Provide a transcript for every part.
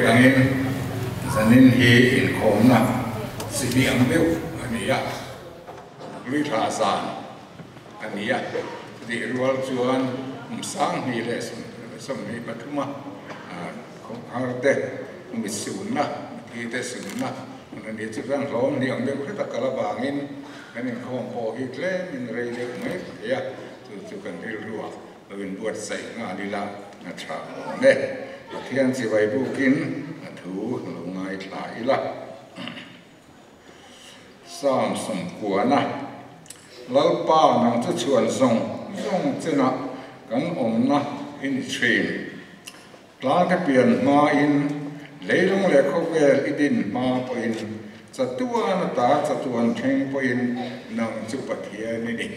hriat angin zanin hi inkhawmna chi hnih ang deuh a ni a, Luithla zan a ni a, chutih rual chuan kum 2024 a khawhar te mitsunna, mithi te sunna a ni. Chuan hlawm hnih ang deuh hret a kal avangin kan inkhawm pawh hi tlemin rei deuh mai thei a, chu chu kan rilruah lo inbuatsaih nghal ila a tha awm e. Pathian chibai bukin a thu lo ngaithla ila. Psalm 90, Lalpa nang chu chhuan zawng zawng chenah kan awmna i ni thin. Tlangte pian hmain, leilung leh khawvel i din hma pawhin, chatuan ata chatuan thleng pawhin nang chu Pathian i ni.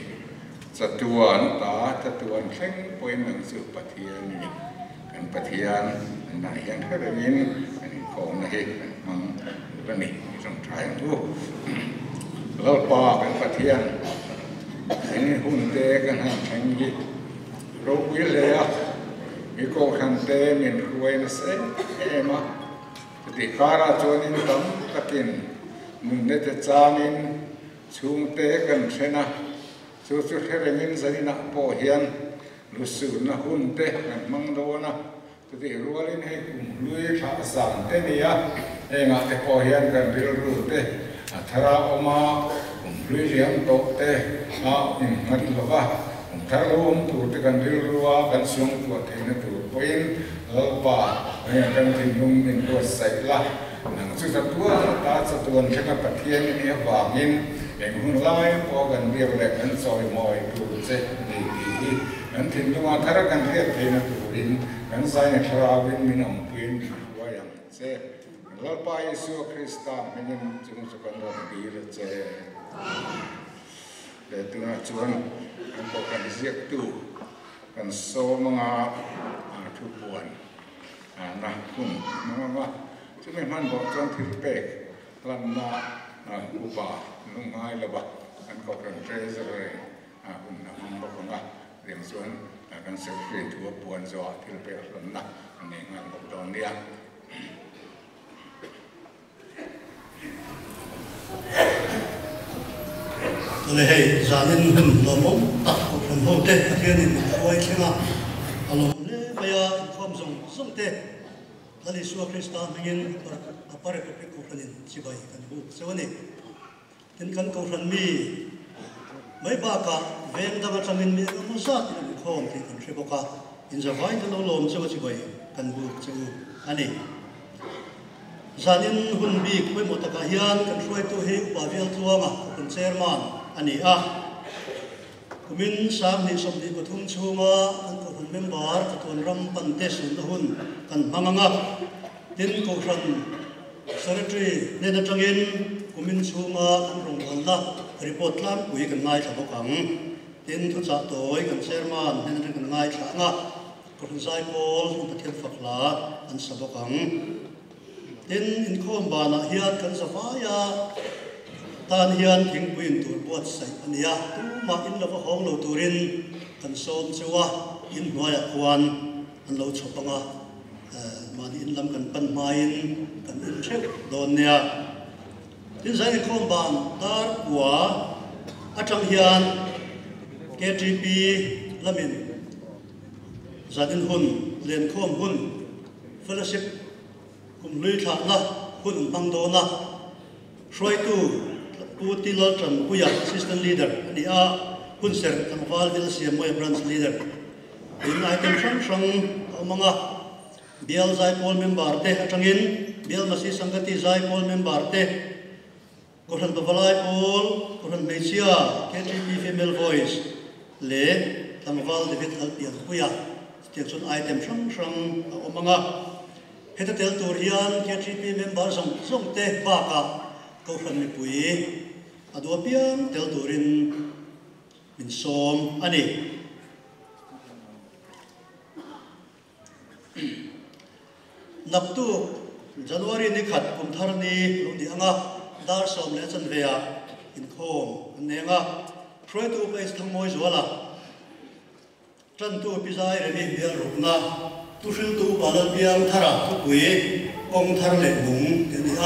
Chatuan ata chatuan thleng pawhin nang chu Pathian i ni. Kan Pathian nunah hian hre rengin kan inkhawmna hi kan hmang tur a ni tih tawngtai ang u. Lalpa kan Pathian, eng hunte kan han thleng hi ropui hle a, mi kohhrante min hruai nasa em em a, chutih karah chuanin tam takin nunna te changin chhungte kan then a, chu chu hre rengin zaninah pawh hian Lusunna hun te kan hmang dawn a, chutih rualin hei kum hlui thlah zan te nia, hengah te pawh hian kan rilru te a thar a awm a, kum hlui liam tawh te a innghat lo va, kum thar lo awm tur te kan rilru a kan suangtuah theihna tur pawhin Lalpa heng kan thinlung min buatsaih la, nang chu chatuan ata chatuan thlenga Pathian i nih avangin eng hun lai pawh kan biak leh kan chawimawi tur che ni tih hi kan thinlunga thar kan hriat theihna turin kan zaina thlarauin min awmpuiin min hruai ang che. Lalpa Isua Krista hmingin chung chu kan rawn dil a che. Leh tunah chuan kan kohhran ziaktu kan sawm anga thupuan na hun hmang anga chumi hmanhmawh chuan thil pek hlanna upa lungngai lova kan kohhran treasurer hun a hmang bawk ang a, tiang chuan kan secretary thu a puan zawhah thil pek hlanna a nei nghal bawk dawn nia. Tule hei zanin hun lawmawm tak kohhran ho te Pathianin min hruai thleng a, a lawm hle mai a, inkhawm zawng zawng te Lal Isua Krista hmingin Upper Republic Kohhranin chibai kan buk cheu a ni. Tin kan kohhran mi mai bakah veng dang atangin mi engemaw zat in an inkhawm tih kan hre bawk a, inzavain kan lo lawm cheu a chibai kan buk che u a ni. Zanin hun bik pawimawh takah hian kan hruaitu hi Upa Vialtluanga Kohhran Chairman a ni a. Kumin 2023 chhunga kan Kohhran member chatuan ram pante sunna hun kan hmang ang a, tin Kohhran Secretary hnen atangin kumin chhunga kan rawngbawlna report tlangpui kan ngaithla bawk ang. Tin thuchah tawi kan Chairman hnen atangin kan ngaithla ang a, Kohhran Zaipawl in Pathian fak hla an sa bawk ang. Tin, inkhawm banah hian kan zavai a, tan hian thingpui in tur buatsaih a ni a, tumah in lova hawng lo turin kan sawm cheu a, in hnuaiah khuan an lo chhawp ang a, mahni in lam kan pan hmain kan in theuh dawn nia. Tin, zan inkhawm ban dar kua atang hian KTP lamin zan in hun, lenkhawm hun, Fellowship kum hlui thlahna hun an hmang dawn a, hruaitu Pu Tilal Tanpuia Assistant Leader a ni a, hunserh tlangval Vil Siamawia Branch Leader in item hrang hrang a awm ang a, Bial Zaipawl member te atangin Bial Masi Sangati Zaipawl member te, Kohhran Pavalai Pawl, Kohhran Hmeichhia, KTP Female Voice leh Tlangval David Lalpianpuia chutiang chuan item hrang hrang a awm ang a. Heta tel tur hian KTP member zawng zawng te bakah Kohhran mipui a duh apiang tel turin min sawm a ni. Naktuk January ni khat kum thar ni lo ni anga dar 10:15 ah inkhawm an nei anga hruaitu Upa Thangmawi Zuala, Tantu Pi Zai Remi Bial Rukna, Thuhriltu Upa Lalpiang Thara Thupui. Kawng thar leh nung tih a ni a,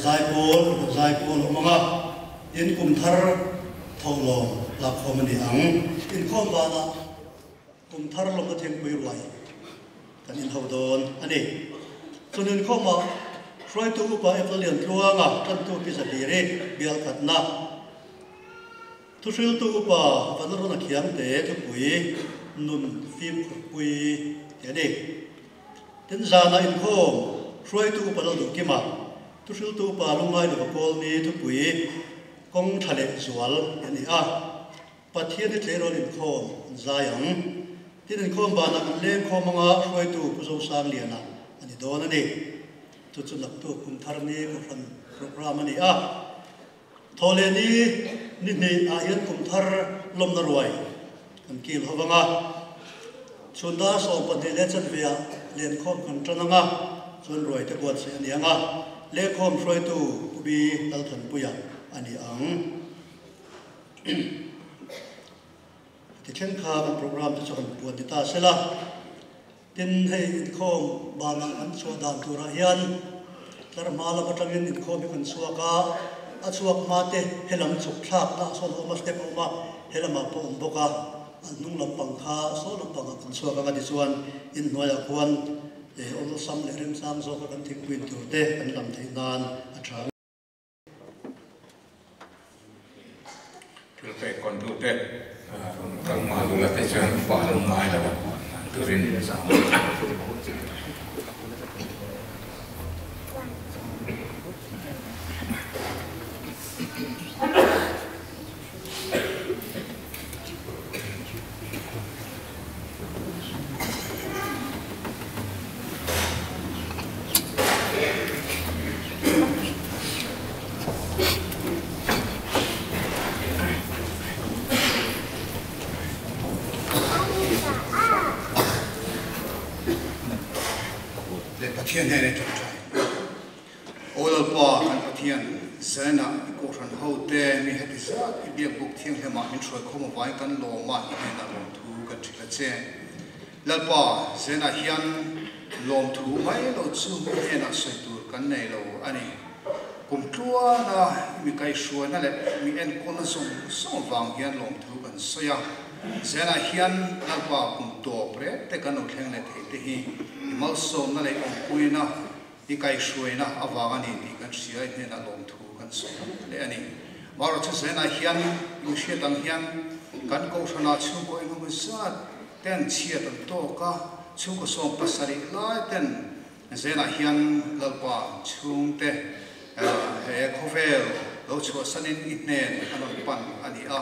zaipawl kohhran zaipawl a awm ang a, tin kum thar thawhlawm lakkhawm a ni ang. Inkhawm vanah kum thar lawmna thingpui ruai kan inho dawn a ni. Chun inkhawmah hruaitu upa April Liantluanga tantu Pi Zahliri bial khatna, Thuhriltu upa Vanaruna Khiangte thupui nun fimkhurpui tih a ni. Tin zanah inkhawm hruaitu upa Lalduhkima, thuhriltu upa Lungngai Lova Kawlni thupui kawng tha leh zual tih a ni a. Pathian hi tleirawl inkhawm an zai ang. Tin inkhawm banah kan lengkhawm anga hruaitu Pu Zosangliana a ni dawn a ni. Chu chu naktuk kum thar ni kohhran programme a ni a. Thawhleh ni ni hnih ah hian kum thar lawmna ruai kan kil ho vang a, chhun dar 12 leh chanve ah lenkhawm kan tan ang a, chuan ruai te buatsaih a ni ang a, lengkhawm hruaitu Pu Bi Lalthanpuia a ni ang. Ti thleng kha kan programme te chu han puan ni ta sela. Tin, hei inkhawm banah kan chhuah dan turah hian tlar hma lam atangin inkhawm hi kan chhuak a, a chhuak hma te helam chhuk thlakna ah sawn a awm a, step a awm a, helamah pawh a awm bawk a, an hnung lampang kha saw lampangah kan chhuak ang a tichuan inhnuaiah khuan awlsam leh remchang zawka kan thingpui tur te kan lam theih nan a tha. Thil pek kawn tu te kal hma lula te chuan pa lo ngai lo turin Leh Pathian hnenah i ṭawngṭai. Aw Lalpa, kan Pathian, Zainah i Kohhran hote mi heti zat i biakbuk thianghlimah min hruaikhawm avangin kan lawm a, i hnenah lawmthu kan hrilh a che. Lalpa, Zainah hian lawmthu mai lo chu i hnenah sawi tur kan nei lo a ni. Kum tluana i mi kaihhruaina leh mi enkawlna zawng zawng avang hian lawmthu kan sawi a. Zainah hian Lalpa kum tawp rek te kan lo thleng leh theih te hi i malsawmna leh awmpuina, I kaihhruaina avang a ni tih kan hria, i hnenah lawmthu kan sawi leh a ni. Marawhchu Zenah hian in hriat ang hian kan Kohhranah chhungkaw engemaw zat ten chhiat an tawk a, chhungkaw 70 lai ten Zenah hian Lalpa chhungte he khawvel lo chhuahsanin i hnen an rawn pan a ni a.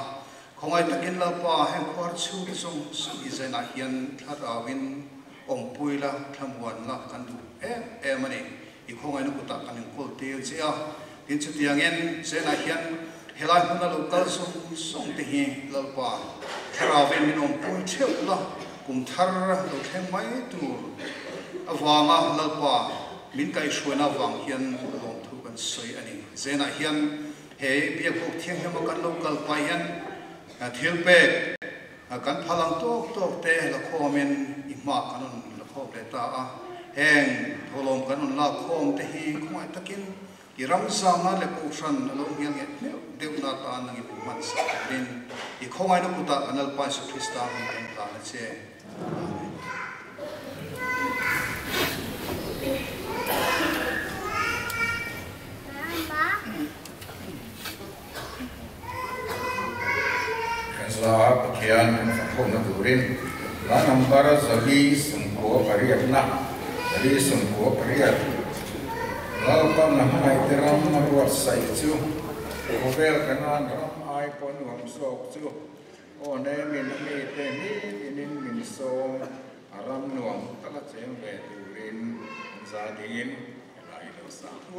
Khawngaih takin Lalpa heng khuar chhungte zawng zawng i Zenah hian thlarauin Awmpui la, thlamuan la kan duh em em a ni. I khawngaihna kutah kan inkawl tir che a. Tin, chutiangin Zenah hian helai hmuna lo kal zawng zawng te hi Lalpa Thlarauin min awmpui theuh la, kum thar lo thleng mai tur avanga Lalpa min kaihhruaina avang hian lawmthu kan sawi a ni. Zenah hian he Biakbuk Thianghlima kan lo kal pah hian thil pek, Kan phal ang tawk tawk te la khawmin i hma kan rawn la khawp leh ta a, heng thawhlawm kan rawn lak khawm te hi khawngaih takin i ram zangna leh kohhran a lo hnial nghet meuh deuhna atan nangin min hman sak turin i khawngaihna kutah kan Lalpa Jesu Krista hming kan hlan a che. Amen. Kan za Pathian kan fakkhawmna turin hla number 498 na 498 Lalpa na hmangaihte ram a ruatsaih chu khawvel kanan ram ai pawh nuam zawk chu aw nemin a mite nitinin min sawm a ram nuam taka cheng ve turin an za dingin helai i lo sang u.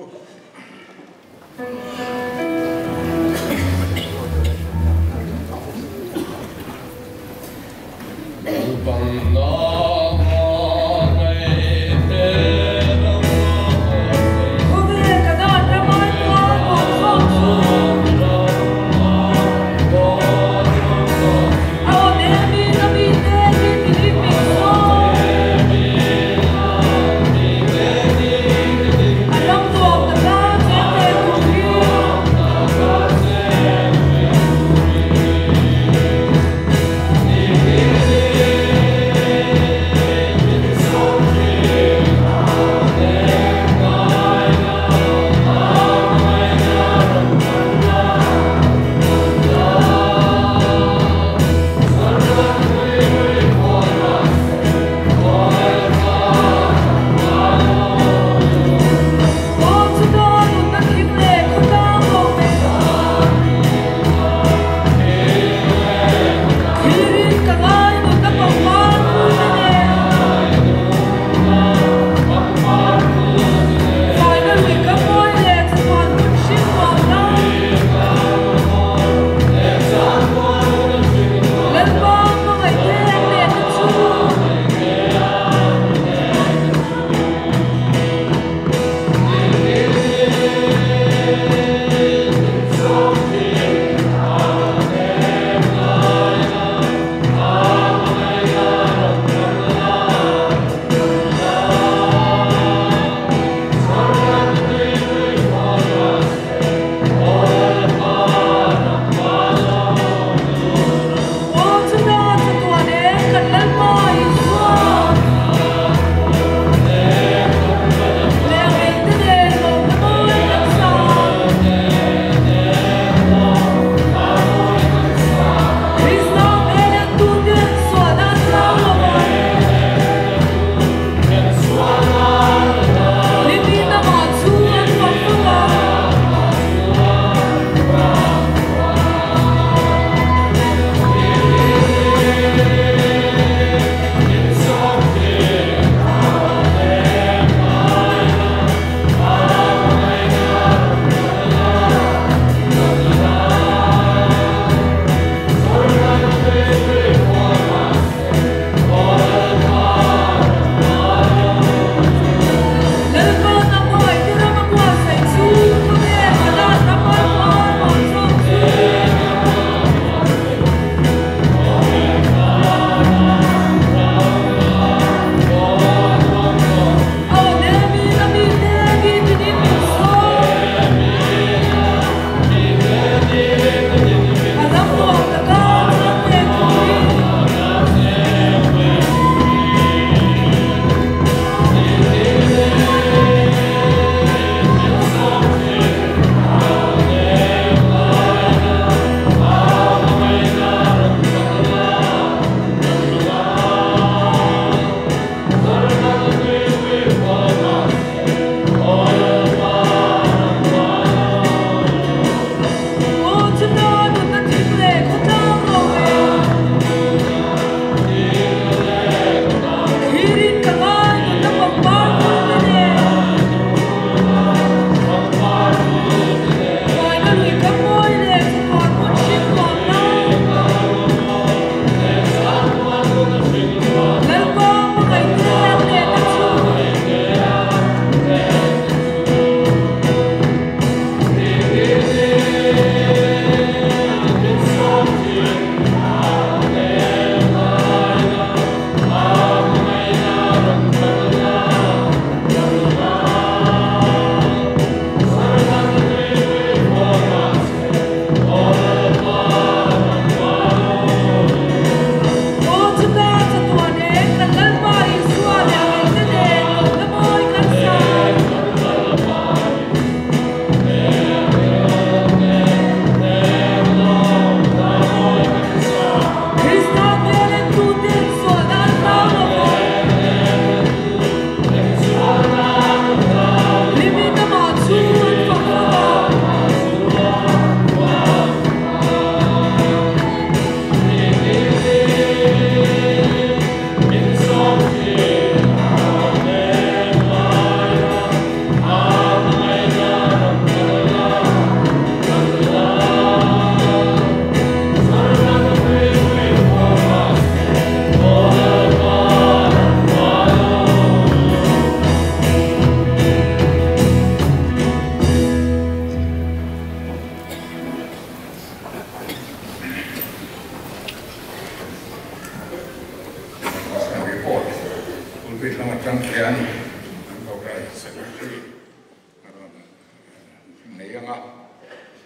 ang a,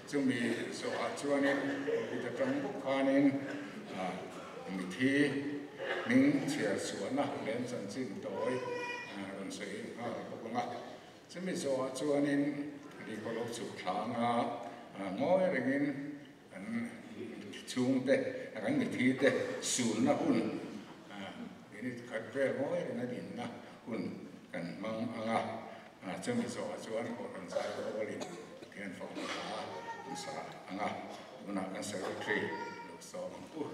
chumi zawhah chuanin pulpit atang bawk khanin mithi hming chhiar chhuahna lem chanchin tawi rawn sawi nghal bawk ang a. Chumi zawhah chuanin lehkhaw lo chhuk thla anga ngawi rengin kan chhungte, kan mithite sunna hun minute khat vel ngawi renga dinna hun kan hmang ang a. Chumi zawhah chuan Kohhran Zaipawl-in Pathian fakna hla an sa ang a, tunah kan Secretary lo sawm ang u.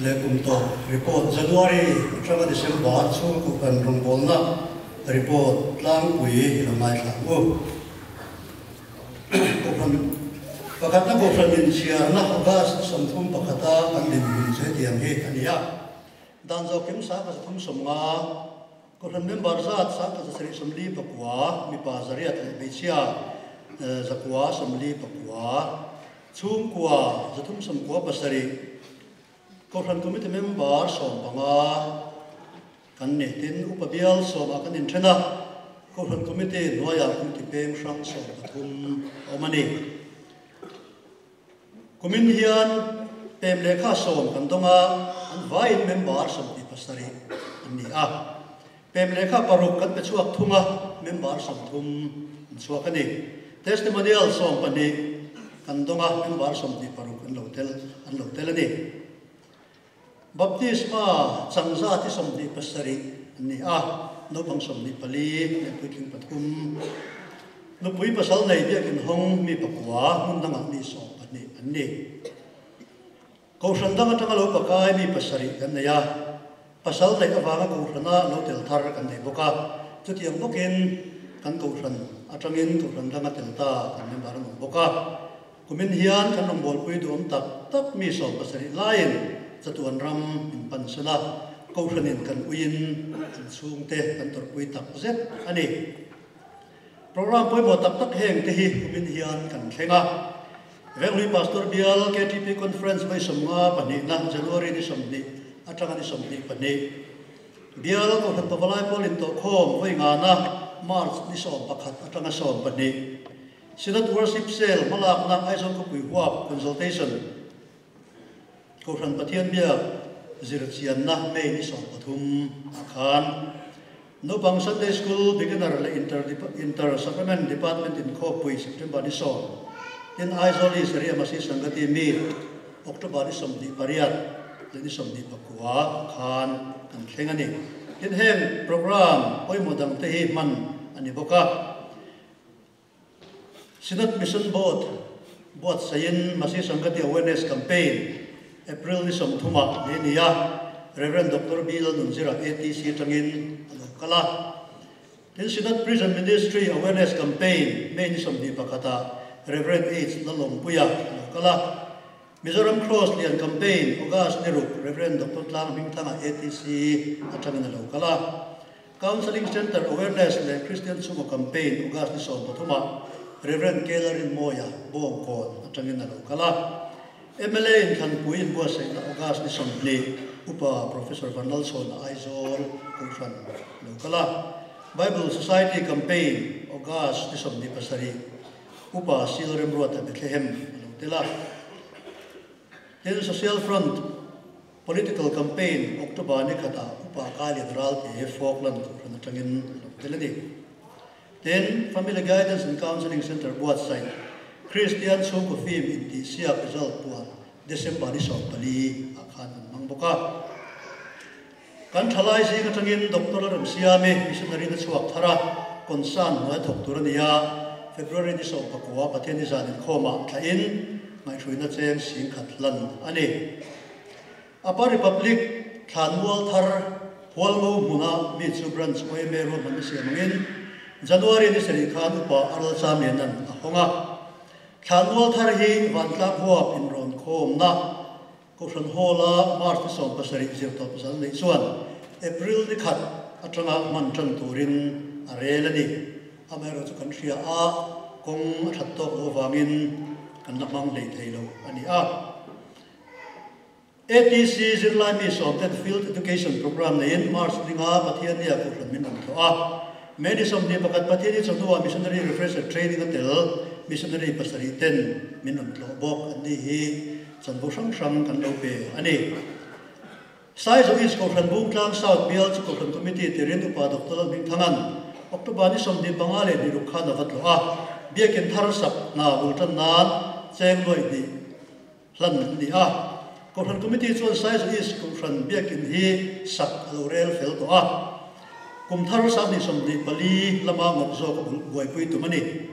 Leh kum tawp report January atanga December chhung Kohhran rawngbawlna report tlangpui i lo ngaithla ang u. Kohhran pakhatna Kohhran inchhiarna August 31 a kan dinhmun chu hetiang hi a ni a. Dan zawhkim 1350, Kohhran member zat 1749, mipa 800 leh hmeichhia 949, chhungkua 397, Kohhran Committee member 15 kan ni. Tin, Upa Bial sawmah kan inthen a, Kohhran Committee hnuaiah Committee peng hrang 13 a awm a ni. Kumin hian pem lehkha 10 kan dawng a, an vaiin member 27 an ni a. Pem lehkha 6 kan pe chhuak thung a, member 30 an chhuak a ni. Testimonial 12 kan dawng a, member 26 an lo tel an lo tel a ni. Baptisma changza thi 27 an ni a, naupang 24 leh puitling 3. Nupui pasal nei biakin hawng mi 9 hmun dangah mi 12 an ni. Kohhran dang atanga lo pakai mi 7 kan nei a, pasal neih avanga kohhrana lo tel thar kan nei bawk a, chutiang bawkin kan kohhran atangin kohhran danga tel ta kan member an awm bawk a. Kumin hian kan rawngbawlpui duhawm tak tak mi 17 laiin chatuan ram min pan san a, kohhranin kan uiin an chhungte kan tawrhpui tak zet a ni. Program pawimawh tak tak heng te hi kumin hian kan thleng a. Venglui Pastor Bial KTP Conference vawi 52na January ni 20 atanga ni 22. Bial Kohhran Pavalai Pawl Intawhkhawm vawi ngana March ni 11 atanga 12. Synod Worship Cell hmalakna Aizawl khawpui huap Consultation Kohhran Pathian biak zirchianna May ni 13 ah khan Naupang Sunday School Beginner leh Inter Inter Sacrament Department inkhawpui September ni 10 tin Aizawl East Area Masi Sangati Meet October ni 28 leh ni 29 khan kan thleng a ni. Tin heng program pawimawh dang te hi hman a ni bawk a. Synod Mission Board buat saiin Masi Sangati Awareness Campaign April ni 30 ah nei ni a, Reverend Dr. B. Lalnunzira ATC atangin a lo kal a. Tin Synod Prison Ministry Awareness Campaign May ni 21 ah Reverend H. Lalawmpuia a lo kal a. Mizoram Cross Lian Campaign August ni 6 Reverend Dr. Tlang Hmingthanga ATC atangin a lo kal a. Counselling Center Awareness leh Christian Chhungaw Campaign August ni 13 ah Reverend Kelarin Mawia Bawngkawn atangin a lo kal a. MLA in Thlanpui in buatsaihna August ni 20 Upa Professor Vanlalchhawna Aizawl Kohhran lo kal a. Bible Society Campaign August ni 27 Upa Sil Remruata Bethlehem a lo tel a. Tin Social Front Political Campaign October ni khatah Upa Kalian Ralte Falkland Kohhran atangin a lo tel a ni. Tin Family Guidance and Counselling Centre buatsaih Christian Chhungkaw Film intihsiak result puan December ni 14 ah khan an hmang bawk a. Kan thalai zing atangin Doctor Lalremsiami missionary na chhuak thar a, concern hnuai thawk tur a ni a, February ni 19 Pathian ni zan inkhawmah thlahin ngaihhruina cheng 10,000 hlan a ni. Apa Republic Thlanmual thar Hualngo hmuna mi chu branch OMA ruahman na siam angin January ni 7 khan upa Aral Chamlianan a hawng a. Thlanmual thar hi Vantlak huap inrawn khawmna Kohhran Hall-a March ni 17 zir tawp zan neih chuan April ni 1 atanga hman tan turin a rel a ni. Amaherawhchu kan hria a, kawng a that tawk lo avangin kan la hmang hlei thei lo a ni a. ATC zirlai mi sawmten Field Education Programme neiin March ninga Pathiannia Kohhran min rawn tlawh a. May ni 21 Pathianni chawhnuah Missionary Refresher Training a tel Missionary pasarih ten min rawn tlawh bawk an ni hi chanvo hrang hrang kan lo pe a ni. Saizaw East Kohhran Bungtlang South Bial chu Kohhran Committee tirin Upa Doctor Lalhmingthanga'n October ni 25 leh 26 khan a va tlawh a, Biakin thar sak hna bul tan nan cheng nuaih hnih hlan an ni a. Kohhran Committee chuan Saizaw East Kohhran Biakin hi sak a lo rel fel tawh a, kum thar 2024 lama ngawt zawk a buaipui tum a ni.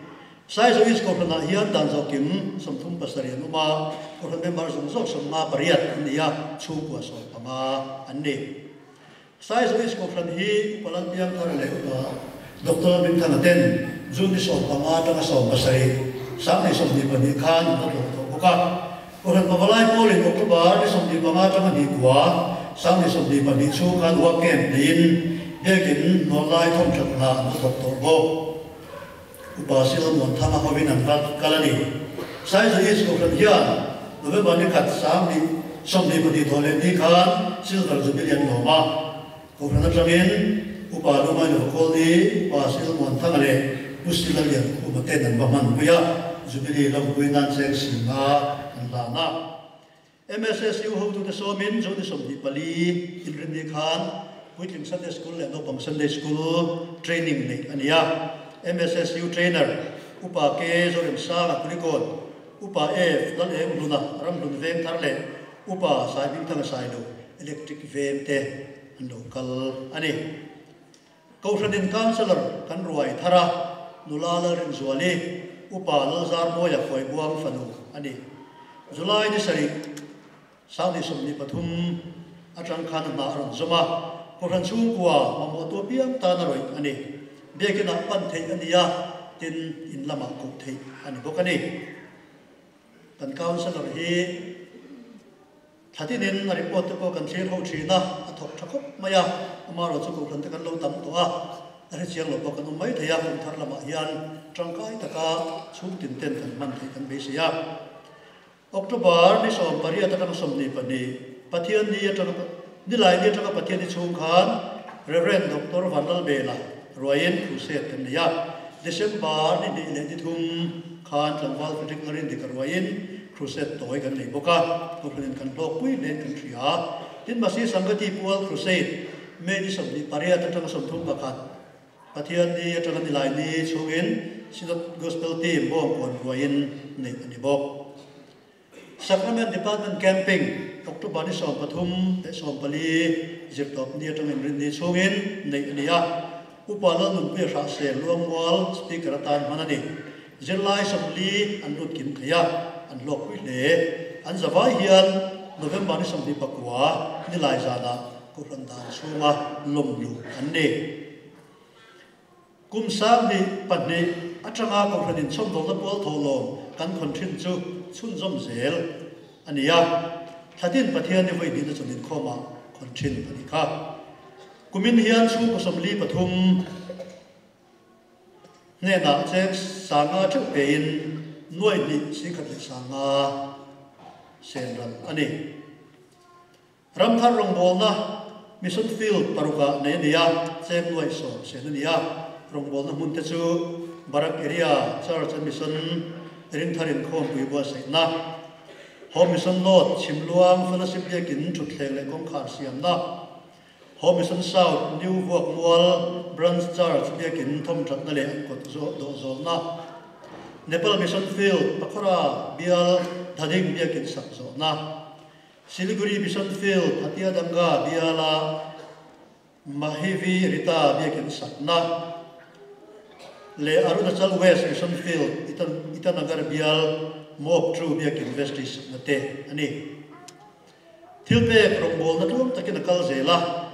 Saizaw East Kohhranah hian dan zawhkim 37 an awm a, Kohhran member zawng zawk 58 an ni a, chhungkua 15 an ni. Saizaw East Kohhran hi Upa Lalpiangthar leh Upa Doctor Lalbimthanga ten June ni 15 atanga 17, 2022 khan an va tlawh tawh bawk a. Kohhran Pavalai pawlin October ni 25 atanga ni kua, 2022 chhung khan work camp neiin Biakin Nawlai thawmthat hna an va thawk tawh bawk. Upa Silmuanthanga hovin an va kal a ni. Saizaw East Kohhran hian November ni khat 2022 thawh leh ni khan Silver Jubilee an lawm a. Kohhran atangin Upa Lungainova Kawlni, Upa Silmuanthanga leh Pu Sila Liankhuma ten an va hmanpui a, Jubilee lawmpui nan cheng singa an hlan a. MSSU hotute sawmin June 24 inrinni khan Puitling Sunday School leh Naupang Sunday School training neih a ni a. MSSU trainer Upa K Zoremsanga Kulikawn, Upa F Laleng Hluna Ramhlun Veng Thar leh Upa Saihmingthanga Sailo Electric Veng te an lo kal a ni. Kohhranin Councillor kan ruai thar a, nula Lalrinzuali, Upa Lalzarmawia Khuaibuang fanu a ni. July ni sarih, 2023 atang khan a hna a rawn zawm a, Kohhran chhungkua mamawh tu apiang tan a rawih a ni. Biakinah pan theih a ni a, tin in lamah koh theih a ni bawk a ni. Kan Councillor hi Thlatinin a report te pawh kan thlir ho thin a, a thawk tha khawp mai a, amaherawh chu Kohhran te kan lo tam tawh a, a hrechiang lo pawh kan awm mai thei a, kum thar lamah hian tangkai taka chhung tin ten kan hman theih kan beisei a. October ni 18 atanga 22, Pathian ni atanga Nilai ni atanga Pathian ni chhung khan Rev. Doctor Vanlalbela ruaiin crusade kan nei a, December ni hnih leh ni thum khan tlangval Frederick Larindika ruaiin Crusade tawi kan nei bawk a, Kohhranin kan hlawkpui hlein kan hria. Tin, Masi Sangati pual Crusade, May ni 28 atanga 31, Pathian ni atanga Nilai ni chhungin Synod Gospel Team bawngkawn ruaiin neih a ni bawk. Sacrament Department Camping, October ni 13 leh 14, zirtawp ni atanga inrin ni chhungin neih a ni a. Upa Lalnunpuia Hrahsel Luangmual Speaker atan hman a ni. Zirlai 40 an lut kim thei a, an hlawkpui hle. An zavai hian November ni 29 nilai zanah Kohhran dan chhunga lawm luh an ni. Kum 2002 atanga Kohhran inchhawmdawlna pual thawhlawm kan khawn thin chu chhunzawm zel a ni a. Thlatin Pathian ni vawi hnihna chawlh inkhawmah khawn thin a ni kha. Kumin hian chhungkaw 43 hnenah cheng sanga theuh pein nuai hnih singkhat leh sanga sen ral a ni. Ramthar rawngbawlna Mission Field parukah nei a ni a, cheng nuai 10 sen a ni a. Rawngbawlna hmun te chu Barak Area Church and Mission Ringthar inkhawmpui buatsaihna, Home Mission North Chhimluang Fellowship Biakin thutthleng leh kawngkhar siamna, Home Mission South New Vuakmual Branch Church Biakin thawmthatna leh an kawt dawh zawlna, Nepal Mission Field Pakhora Bial Dhading Biakin sak zawhna, Siliguri Mission Field Hatia Danga Biala Mahivi Rita Biakin sakna leh Arunachal West Mission Field Itanagar Bial Mob Tru Biakin Vestry sakna te a ni. Thilpek rawngbawlna tluang takin a kal zel a,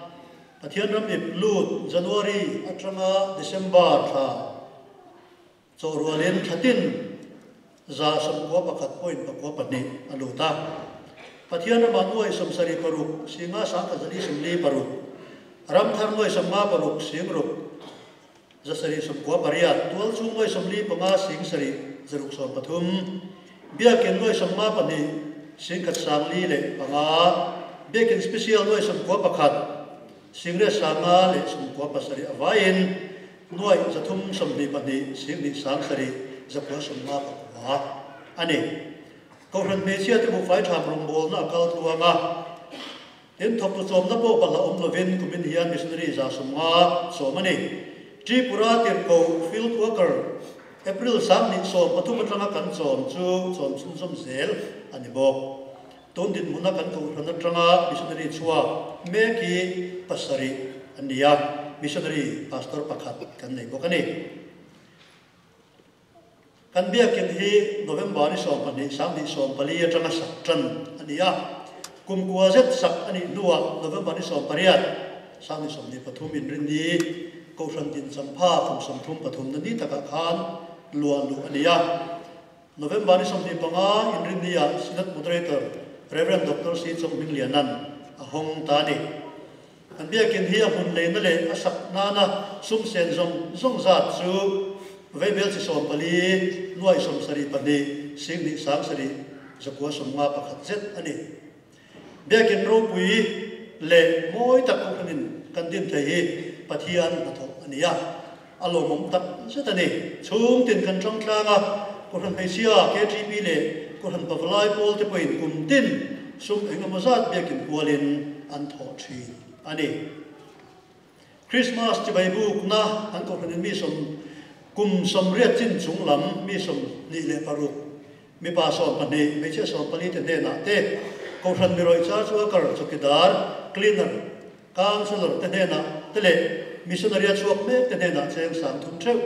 Pathian ram ip lut January atanga December thla chawhrualin thlatin 91.92 a lut a. Pathian ramah nuai 76 singa sangkhat 446, ramthar nuai 56 singruk 798, tual chung nuai 45 sing sarih 613, Biakin nuai 52 1,405, Biakin Special nuai 91, 897 avain nuai 322 1,207 959 ani. Kohhran hmeichhia te buhfai tham rawngbawlna a kal tluang a, tin thawktu chawmna pawh balh a awm lovin kumin hian missionary 150 sawm a ni. Tripura tirhkoh field worker April 2013 atanga kan chawm chu chawm chhunzawm zel a ni bawk. Tun dinhmuna kan kohhran atanga missionary chhuak mek hi pasarih an ni a, missionary pastor pakhat kan nei bawk a ni. Kan biakin hi November ni 12 2014 atanga sak tan a ni a, kum kua zet sak a nih hnuah November ni 18 2023 inrinni Kohhran din champha kum 33 na ni takah khan luah luh a ni a. November ni 25 inrinni-ah Synod Moderator Rev. Doctor C. Chawng Hminglianan a hawng ta a ni. Kan biakin hi a hmun leina leh a sak nana sum sen zawng zawng zat chu veibel chi 14 nuai 72 2 7 951 zet a ni. Biakin ropui leh mawi tak kohhranin kan din thei hi Pathian hnathawh a ni a, a lawmawm tak zet a ni. Chhung tin kan tang tlang a, Kohhran hmeichhia KTP leh Kohhran Pavalai pawl te pawhin kum tin sum eng emaw zat biakin kualin an thawh thin a ni. Christmas chibai bukna kan kohhranin mi sawm kum 80 chin chung lam mi 26, mipa 12, hmeichhia 14 te hnenah te Kohhran mirawih char chu worker, chawkidar, cleaner, councillor te hnenah te leh missionary a chhuak mek te hnenah cheng 30 theuh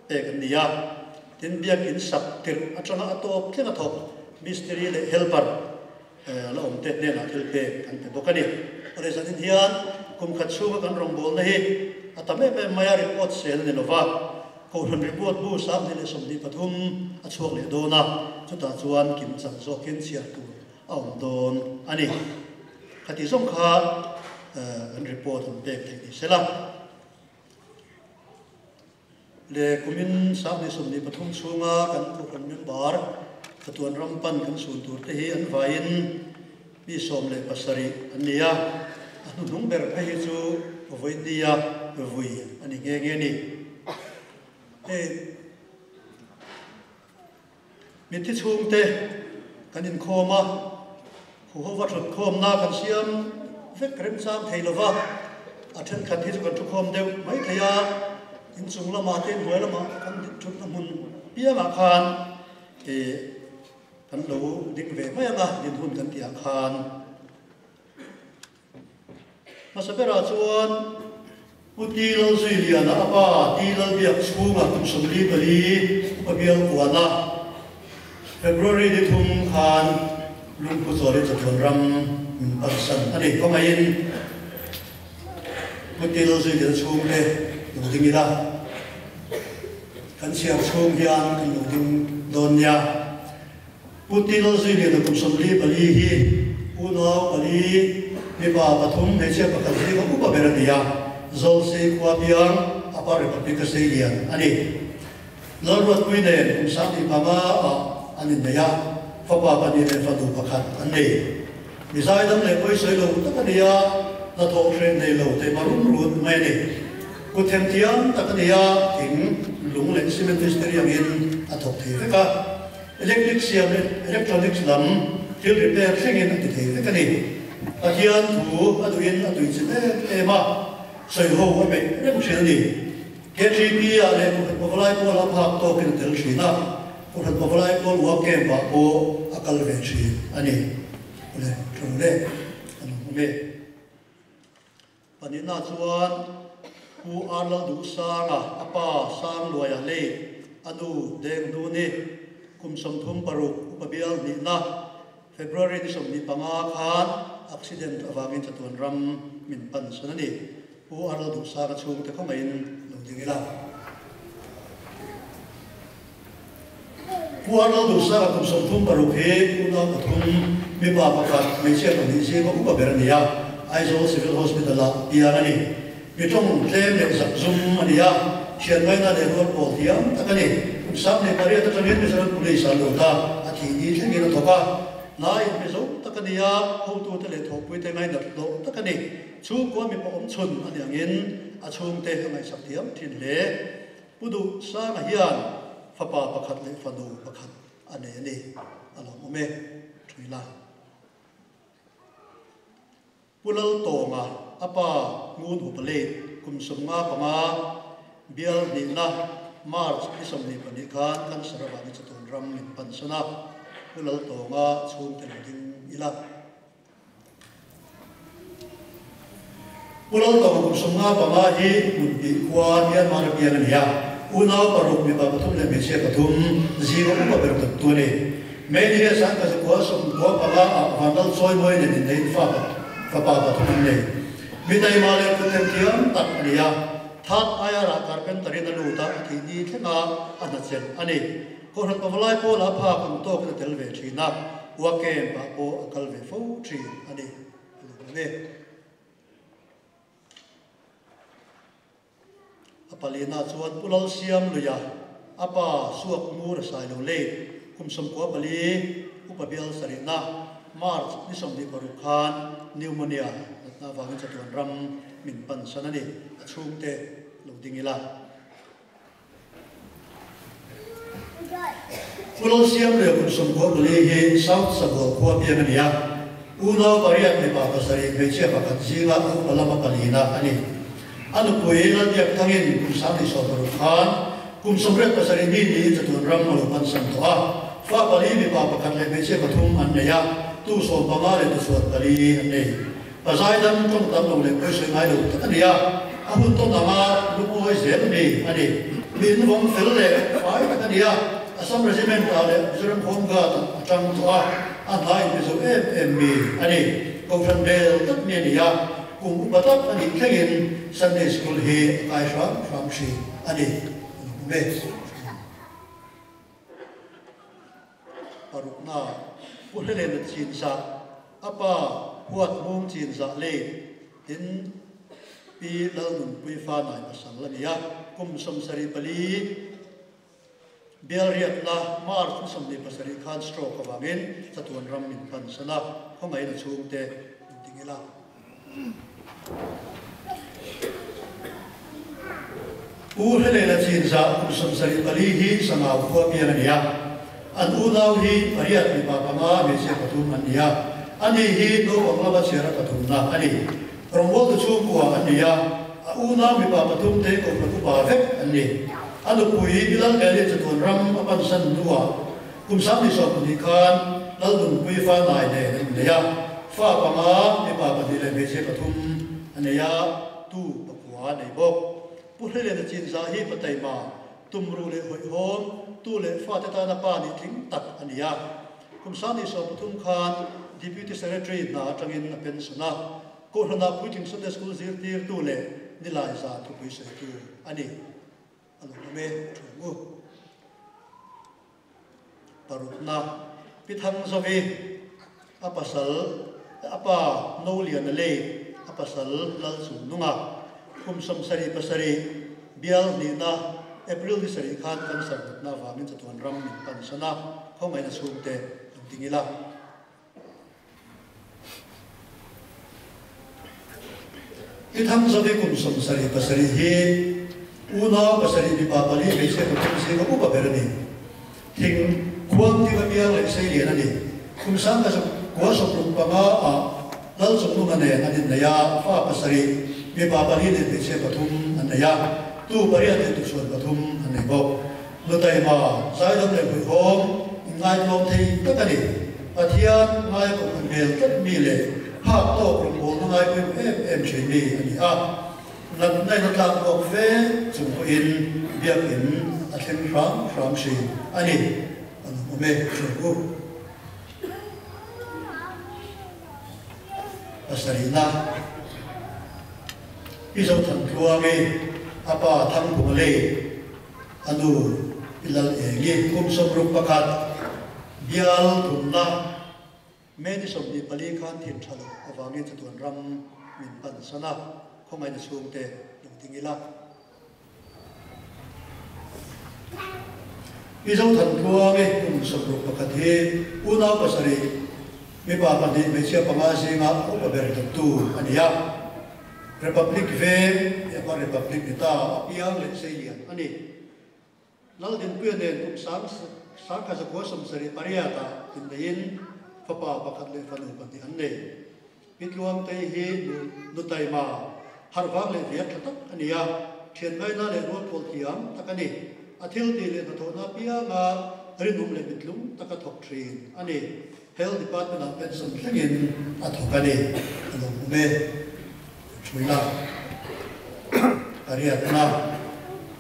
pek an ni a. Tin biakin sak tirh atanga a tawp thleng a thawk mistiri leh helper la awm te hnenah thil pek an pe bawk a ni. Awle zanin hian kum khat chhunga kan rawngbawlna hi a tam em em mai a, report sel a ni lova, Kohhran report bu 2023 a chhuak leh dawn a, chutah chuan kim chang zawkin chhiar tur a awm dawn a ni. Khati zawng kha kan report an pek theih ni sela. Le kumin 2023 chhunga kan kohhran member chatuan ram pan kan sun tur te hi an vaiin mi 17 an ni a, a hnuhnung ber phei hi chu vawinia vui a ni nghe nghe ni. Hei mithi chhung te kan inkhawm a, huhova thut khawmna kan siam vek remchang thei lova, a thenkhat hi chu kan thu khawm deuh mai thei a, inchung lamah te hnuai lamah kan thutna hmun piangah khan kan lo ding ve mai anga din hun kan tihah khan. Hmasa berah chuan Pu Ti Lalzui Liana a pa Ti Lalbiak chhunga kum 44 upa bial kuana February ni 3 khan lungphu chawlin chatuan ram min pansan a ni. Khawngaihin Pu Ti Lalzui Liana chhung te lo ding ila, kan chhiar chhung hian kan lo ding dawn nia. Pu Ti Lalzui Liana kum 44 hi unau pali, mipa pathum, hmeichhia pakhat zinga upa ber a ni a, Zawlsei khua piang Upper Republic a sei lian a ni. Lalruatpui nen kum 2005 ah an innei a, fapa pahnih leh fanu pakhat an nei. Mi zaidam leh pawisawi lo tak a ni a, hnathawh hreh nei lo teima rum run mai a ni. Kut themthiam tak a ni a, thing, lung leh cement mistiri angin a thawk thei vek a. Electric siam leh electronics lam thil repair thlengin a ti thei vek a ni. Pathian thu a duhin a tui chim em em a, sawi ho a beih reng thin a ni. KTP ah leh Kohhran Pavalai Pawl a phak tawkin a tel thin a, Kohhran Pavalai Pawl work camp ah pawh a kal ve thin a ni. Awle, tha le, an awm awm e. Panina chuan Pu Arlal Duhsanga a pa Sangluaia lei a nu Deng Hnuni kum 36 upa bial hnihna February ni 25 khan accident avangin chatuan ram min pan san a ni. Pu Arlal Duhsanga chhungte khawngaihin lo ding ila. Pu Arlal Duhsanga kum 36 hi unau pathum, mipa pakhat, hmeichhia pahnih zinga upa ber a ni a, Aizawl Civil Hospital-ah piang a ni. Mi tawng tlem leh zak zum a ni a, thian ngaina leh rual pawl thiam tak a ni. Kum 18 atangin Mizoram Police a lut a, a thih ni thlengin a thawk a. Hna inpe zo tak a ni a, hotute leh thawhpuite ngainat hlawh tak a ni. Chhungkua mipa awm chhun a ni angin a chhungte a ngaihsak thiam thin hle. Pu Duh Sanga hian fapa pakhat leh fanu pakhat a nei a ni. A lawmawm e, Thuila. Pu Laltawnga, a pa Ngun Upa late kum 55, bial hnihna March ni 22 khan cancer avangin chatuan ram min pansan a, Pu Laltawnga chhungte lo ding ila. Pu Laltawnga kum 55 hi Hmunpih khua Myanmar piang a ni a, unau paruk mipa pathum leh hmeichhia pathum zinga upa ber dawttu a ni. May ni hian Sangha zakua 95 ah Vanlal Chawimawi nen inneiin fa fapa pathum an nei. Mi taima leh kuttem thiam tak a ni a, That IR ah carpenter in a lut a, a thih ni thleng a a hna chelh a ni. Kohhran pavalai pawl ah phak ang tawkin a tel ve thin a, Ua camp ah pawh a kal ve fo thin a ni. A lo awm e. A palina chuan Pu Lalsiam Luia, a pa Suak Ngur Sailo late kum 94, upa bial sarihna, March ni 26 khan pneumonia natna avangin chatuan ram min pansan a ni. A chhungte lo ding ila. Pu Lalsiam Luia kum 94 hi South Sabual khua piang a ni a, unau pariat mipa pasarih hmeichhia pakhat zinga a upa lama palina a ni. A nupui Lalbiak thangin kum 2016 khan kum 87 mi niin chatuan ram a lo pansan tawh a, fa pali mipa pakhat leh hmeichhia pathum an nei a, tu 15 leh tuchhuan pali an nei. Pazai dam tawng tam lo leh pawisa ngai lo tak a ni a, a hun tawn anga lungawi zel mi a ni. Mi invawng fel leh fai tak a ni a, Assam Regiment ah leh Mizoram Home Guard ah a tang tawh a, a hna inpe zo em em mi a ni. Kohhran bel tak mi a ni a, kum upa tak a nih thlengin Sunday School hi a kai hram hram thin a ni. A lo awm e. Parukna, Pu Helena Chinzah, a pa Huat Mung Chinzah late tin Pi Lalnunpui fa nai pasal a ni a, kum 74 bial riatna March ni 27 khan stroke avangin chatuan ram min pansan a, khawngaihna chhungte min ti ngil a. Pu Helena Chinzah kum 74 hi Sangau khua piang a ni a, an unau hi pariat mipa panga hmeichhia pathum an ni a, ani hi naupang lama chhiara pathumna a ni. Rawngbawltu chhungkua an ni a, a unau mipa pathum te kohhran upa vek an ni. A nupui Bilal Valley chatuan ram a pansan hnuah Kum 20 khan Lalnunpui fa nai nen an innei a, fa panga, mipa pahnih leh hmeichhia pathum a nei a, tu pakua a nei bawk. Pu Hlelena Chinzah hi pataima, tumruh leh hawihhawm, tu leh fate tana pa nih tling tak a ni a. Kum 20 khan Deputy Secretary hna atangin a pension a, Kohhranah Puitling Sunday School zirtirtu leh Nilai zan thupui sawitu a ni. A lo awm e, a thu ang u. Parukna, Pi Thangzovi, a pasal, a pa Noliana late, a pasal Lalchungnunga, kum 77, bial hnihna, April ni sarih khan cancer natna avangin chatuan ram min pansan a, khawngaihna chhungte lo ding ila. Pi Thangzovi kum 77 hi unau pasarih mipa pali hmeichhia pathum zinga upa ber a ni. Thing khuang tiva piang leh seilian a ni. Kum 1965 ah Lalchungnunga nen an innei a, fa pasarih, mipa pali leh hmeichhia pathum an nei a, tu pariat leh tuchhuan pathum an nei bawk. Nutaima, zaidam leh hmuihawm, inngaihtlawm thei tak a ni. Pathian ngaia kohhran hmel tlat mi leh phak tawk rawngbawlna ngai pawimawh em em thin mi a ni a. Natna in a tlak bawk fe chung pawhin biakin a thleng hram hram thin a ni. A lo awm e, hriat u. Pasarihna, Pi Zothantluangi, a pa Thangphunga lei. A nu i lal engi kum 61 bial thumna May ni 24 khan thin tha lo avangin chatuan ram min pansan a, khawngaihna chhungte lo ding ila. Pi Zothantluangi kum 61 hi unau pasarih, mipa pahnih hmeichhia panga zinga upa ber dawttu a ni a. Republic Veng tih a Republic ni ta a piang leh seilian a ni. Laldinpuia nen kum 1978 ah inneiin fapa pakhat leh fanu pahnih an nei. Pi Tluangtei hi nu taima, harhvang leh viak tha tak a ni a, thian ngaina leh rualpawl thiam tak a ni. A thil tih leh hnathawhna apianga rinawm leh mitlung taka thawk thin a ni. Health Department ah pension thlengin a thawk a ni. A lo hmu e. Thuila Pariatna,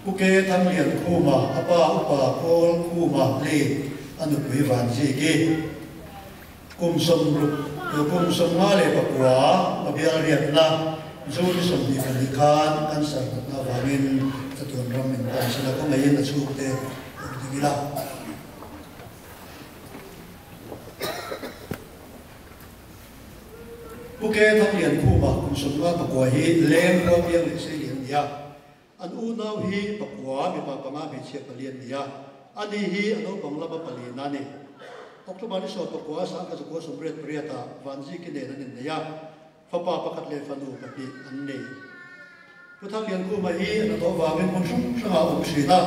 Pu Ke Thanglian Khuma, a pa upa Kawl Khuma lei a nupui Vanziki. Kum 60 kum 59 Pabial riatna June 22 khan cancer natna avangin chatuan ram min pan sela kawngaihin a chhungte lo ding ila. Pu Ke Thanglian Khuma kum 59 hi leng khua piang leh seilian a ni a. An unau hi pakua mipa panga hmeichhia pali an ni a, ani hi a naupang lama palina a ni. October ni 19 1988 ah Vanziki nen an innei a, fapa pakhat leh fanu pahnih an nei. Pu Thangliankhuma hi a hnathawh vangin hmun hrang hrangah a awm thin a,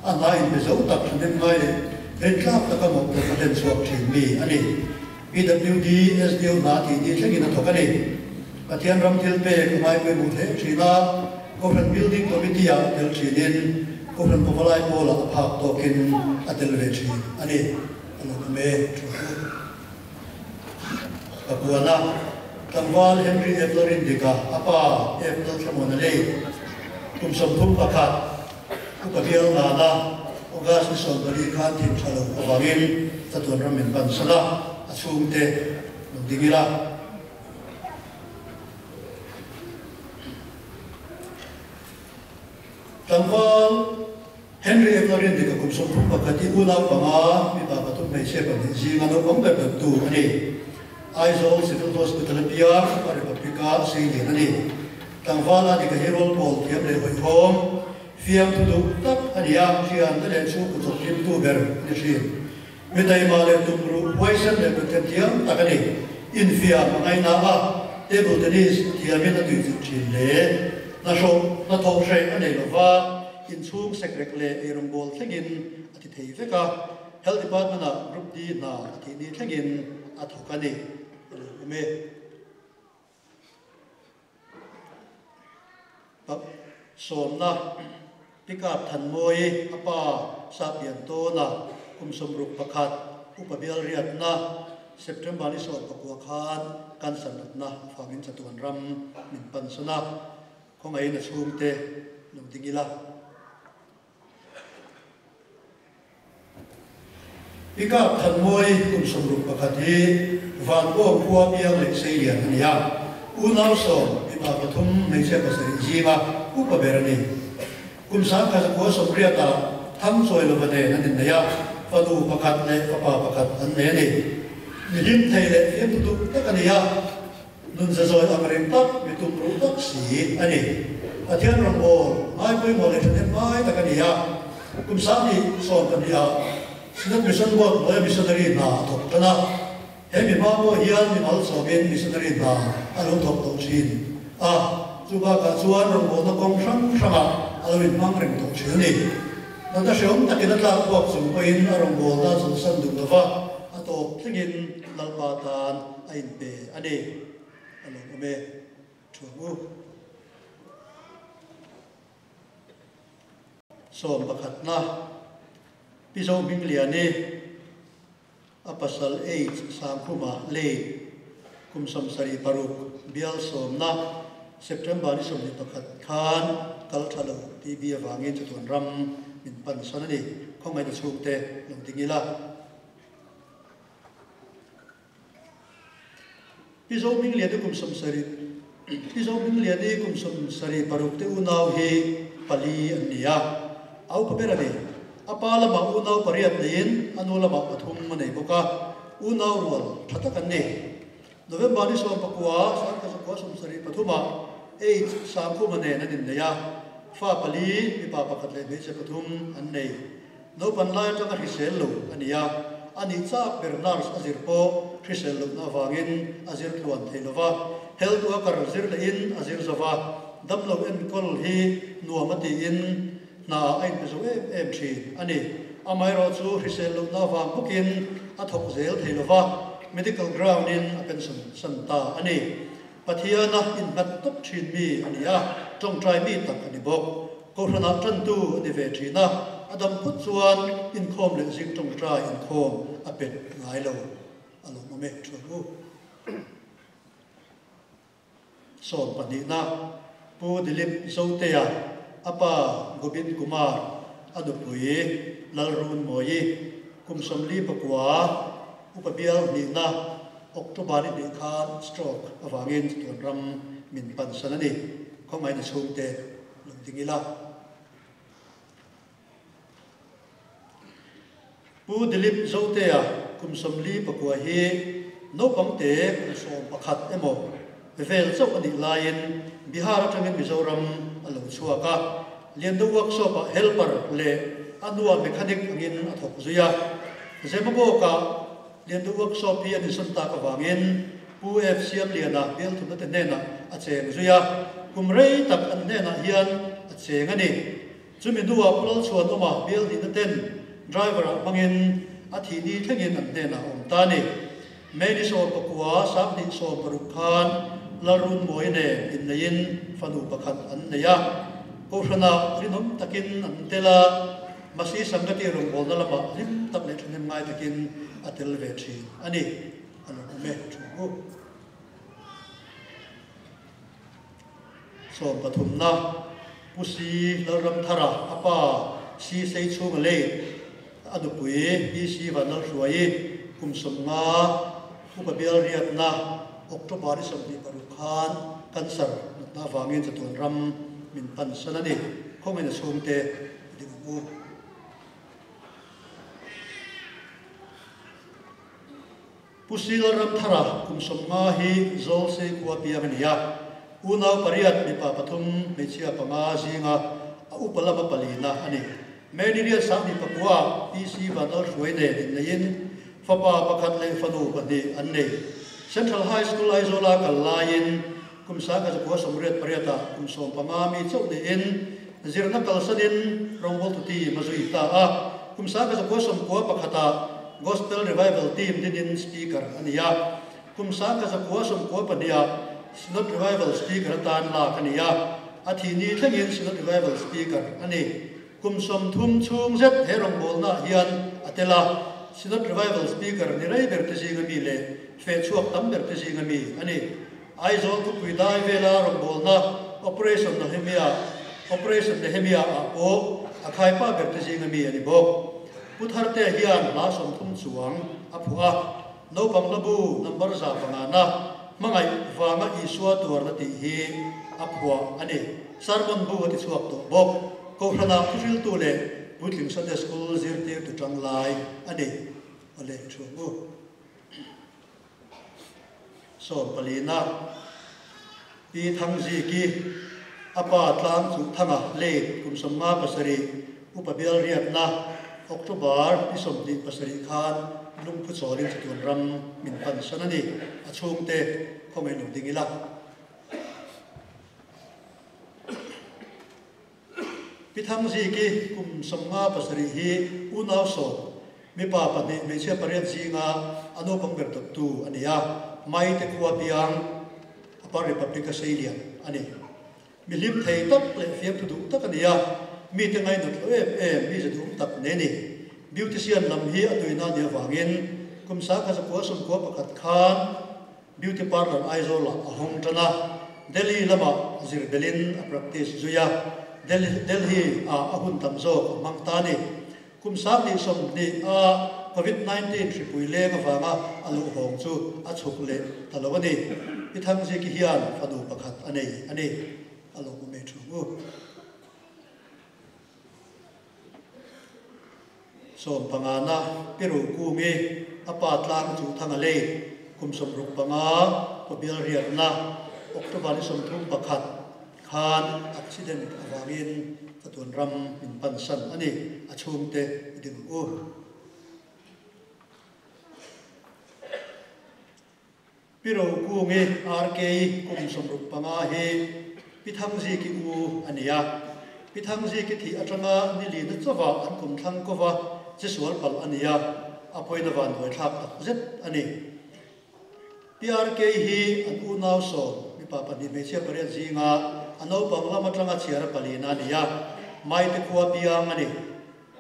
a hna inpe zo tak thahnem ngai leh rintlak taka mawhphurh a hlen chhuak thin mi a ni. PWD, SDO hna tih ni thlengin a thawk a ni. Pathian ram thil pek a ngaipawimawh hle thin a, Kohhran Building Committee ah tel thinin Kohhran Pavalai Pawlah a phak tawkin a tel ve thin a ni. A lo awm e, thu chu. Ka puan a, tlangval Henry F. Lalrindika, a pa F. Lalthlamuana lei, kum 31, upa bial ngana August ni 14 khan thin tha lo avangin chatuan ram min pan san a, a chhungte lo ding ila. Tlangval Henry F. Lalrindika kum 31 hi unau panga, mipa pathum hmeichhia pahnih zinga naupang ber dawttu a ni. Aizawl Civil Hospital a piang, a Republic-a seilian a ni. Tlangval a dik a hi rawl pawl thiam leh hawihhawm, fiamthu duh tak a ni a, thiante leh chhungkaw chawpthlimtu ber a ni thin. Mi taima leh tumruh huaisen leh kutthlen thiam tak a ni. Infiam a ngaina a, table tennis a thiamin a tuichilh thin hle. Hnathawh hnathawh hreh a nei lova, inchhung sekrek leh eirawngbawl thlengin a ti thei vek a. Health Department-ah Group D hna a thih ni thlengin a thawk a ni. A lo awm e. Sawmna, Pickup Thanmawi, a pa Sapian Tawna, kum 61, upa bial riatna, September ni 19 khan cancer natna avangin chatuan ram min pan san a, khawngaihin a chhungte lo ding ila. Pickup Thanmawi kum 61 hi Vanbawm khua piang leh seilian a ni a, unau sawm mipa pathum hmeichhia pasarih zinga upa ber a ni. Kum 1980 ah Thangchawi lova nen an innei a, fanu pakhat leh fapa pakhat an nei a ni. Mi hlim thei leh fiamthu duh tak a ni a, nun zazawi ang reng tak, mi tum ruh tak si a ni. Pathian rawngbâwl ngai pawimawh leh ṭhahnem ngai tak a ni a. Kum 2012 ah Synod Mission Board hnuaia missionary hna a thawk ṭan a. He mi hma pawh hian mi mal chhawmin missionary hna a lo thawk tawh ṭhin a. Chu bakah chuan rawngbâwlna kawng hrang hrangah a lo inhmang reng tawh ṭhin a ni. Natna hreawm takin a tlak buak chung pawhin a rawngbâwlna a chawlhsan duh lo va, a tawp thlengin Lalpa tan a inpe a ni. A lo awm e. Thuang u. Sawm pakhatna, Pi Zohmingliani, a pasal H Sangkhuma lei kum 76 bial sawmna September ni 21 khan kal tha lo TB avangin chatuan ram min pan san a ni. Khawngaihna chhungte lo ding ila. Pi Zohmingliani kum 70 Pi Zohmingliani kum 76 te unau hi pali an ni a, a upa ber a ni. A pa lamah unau pariat neiin a nu lamah pathum a nei bawk a, unau rual tha tak an ni. November ni 19, 1973 ah H Sangkhuma nen an innei a, fa pali, mipa pakhat leh hmeichhe pathum an nei. Naupan lai atanga hrisel lo a ni a, a nih chak ber nurse a zir pawh hrisel lohna avangin a zir tluan thei lo va, health worker zir lehin a zir zo va, damlo enkawl hi nuam a tiin hna a inpe zo em em thin a ni. Amaherawhchu hrisel lohna avang bawkin a thawk zel thei lo va, medical ground-in a pension san ta a ni. Pathiana innghat tawp thin mi a ni a, tawngtai mi tak a ni bawk. Kohhranah tantu a ni ve thin a, a dam phawt chuan inkhawm leh zing tawngtai inkhawm a pet ngai lo. A lawmawm e, thuam u. Sawm pahnihna, Pu Dilip Zotea, a pa Gobin Kumar, a nupui Lalrun Mawi, kum 44, upa bial hnihna, October ni hnih khan stroke avangin chatuan ram min pan san a ni. Khawngaihna chhungte lo ding ila. Pu Dilip Zotea kum 49 hi naupang te kum 11 emaw vel chauh a nih laiin Bihar atangin Mizoram a lo chhuak a. Liando workshop-ah helper leh a hnua mechanic angin a thawk zui a. Zemabawkah Liando workshop hi an insawn tak avangin Pu F. Siamliana bialthumna te hnenah a cheng zui a, kum rei tak an hnenah hian a cheng a ni. Chumi hnuah Pu Lalchhuanawma bial hnihna ten driver-ah hmangin a thih ni thlengin an hnenah a awm ta a ni. May ni 19, 2016 khan Lalrunmawia nen inneiin fanu pakhat an nei a, Kohhranah rinawm takin an tel a, Masi Sangati rawngbawlna lamah hlim tak leh thahnem ngai takin a tel ve thin a ni. A lo awm e, thu u. 13na, Pu Si Lalramthara a pa Si Seichhunga lei a nupui Pi Si Vanlalhruaii kum 50 upa bial riatna October ni 26 khan cancer natna avangin chatuan ram min pan san a ni. Khawngin a chhungte ding ang u. Pu Si Lalramthara kum 50 hi Zawlsei khua piang a ni a, unau pariat mipa pathum hmeichhia panga zinga a upa lama palina a ni. May ni riat 2009 PC Vanlalhruai nen inneiin fapa pakhat leh fanu pahnih an nei. Central High School Aizawla kal laiin kum 1988-ah kum 15 mi chauh niin zirna kalsanin rawngbawltu team a zui ta a. Kum 1991-ah Gospel Revival Team dinin speaker a ni a. Kum 1992-ah Synod Revival Speaker atan lak a ni a, a thih ni thlengin Synod Revival Speaker a ni. Kum 30 chhung zet he rawngbawlnaah hian a tel a, Synod Revival Speaker ni rei ber te zinga mi leh feh chhuak tam ber te zinga mi a ni. Aizawl khawpui dai vela rawngbawlna Operation Nehemia, Operation Nehemia, ah pawh a khaipa ber te zinga mi a ni bawk. Pu Tharte hian hla 30 chuang a phuah a, naupang hlabu number 105na hmangaih vanga Isua tuarna tih hi a phuah a ni. Sermon bu a ti chhuak tawh bawk. Kohhranah thuhriltu leh puitling Sunday School zirtirtu tang lai a ni. Awle thuang u. 14na, Pi Thangziki, a pa tlang chu Thanga late kum 57 upa bial riatna October ni 27 khan lungphu chawlin chatuan ram min pan san a ni. A chhungte khawngaih lo ding ila. Pi Thangziki kum 57 hi unau 10, mipa pahnih hmeichhia pariat zinga a naupang ber dawttu a ni a, Maite khua piang Upper Republic a seilian a ni. Mi hlim thei tak leh fiamthu duh tak a ni a, mite ngainat lo em em mi za duhawm tak nei a ni. Beautician lam hi a tuina a nih avangin kum 1991 khan Beauty parlour Aizawlah a hawng tan a, Delhi lamah zir belin a practice zui a, Delhi ah a hun tam zawk a hmang ta a ni. Kum 2020 a Covid 19 hripui leng avanga a luh hawng chu a chhuk leh ta lo a ni. Pi Thangziki hian fanu pakhat a nei a ni. A lo hmu mai thung u. 15na, Pi Rokungi, a pa tlang chu Thanga lei, kum 65, kawbial riatna, October ni 31 khan accident avangin chatuan ram min pansan a ni. A chhungte i ding ang u. Pi Rokungi, RK, kum 65 hi Pi Thangziki u a ni a. Pi Thangziki thih atanga ni lina chauva an kum thlang kova che sual palh a ni a, a pawina vanduai thlak tak zet a ni. Pi RK hi an unau sawm, mipa pahnih hmeichhia pariat zinga a naupang lam atanga chhiara palina a ni a, Maite khua piang a ni.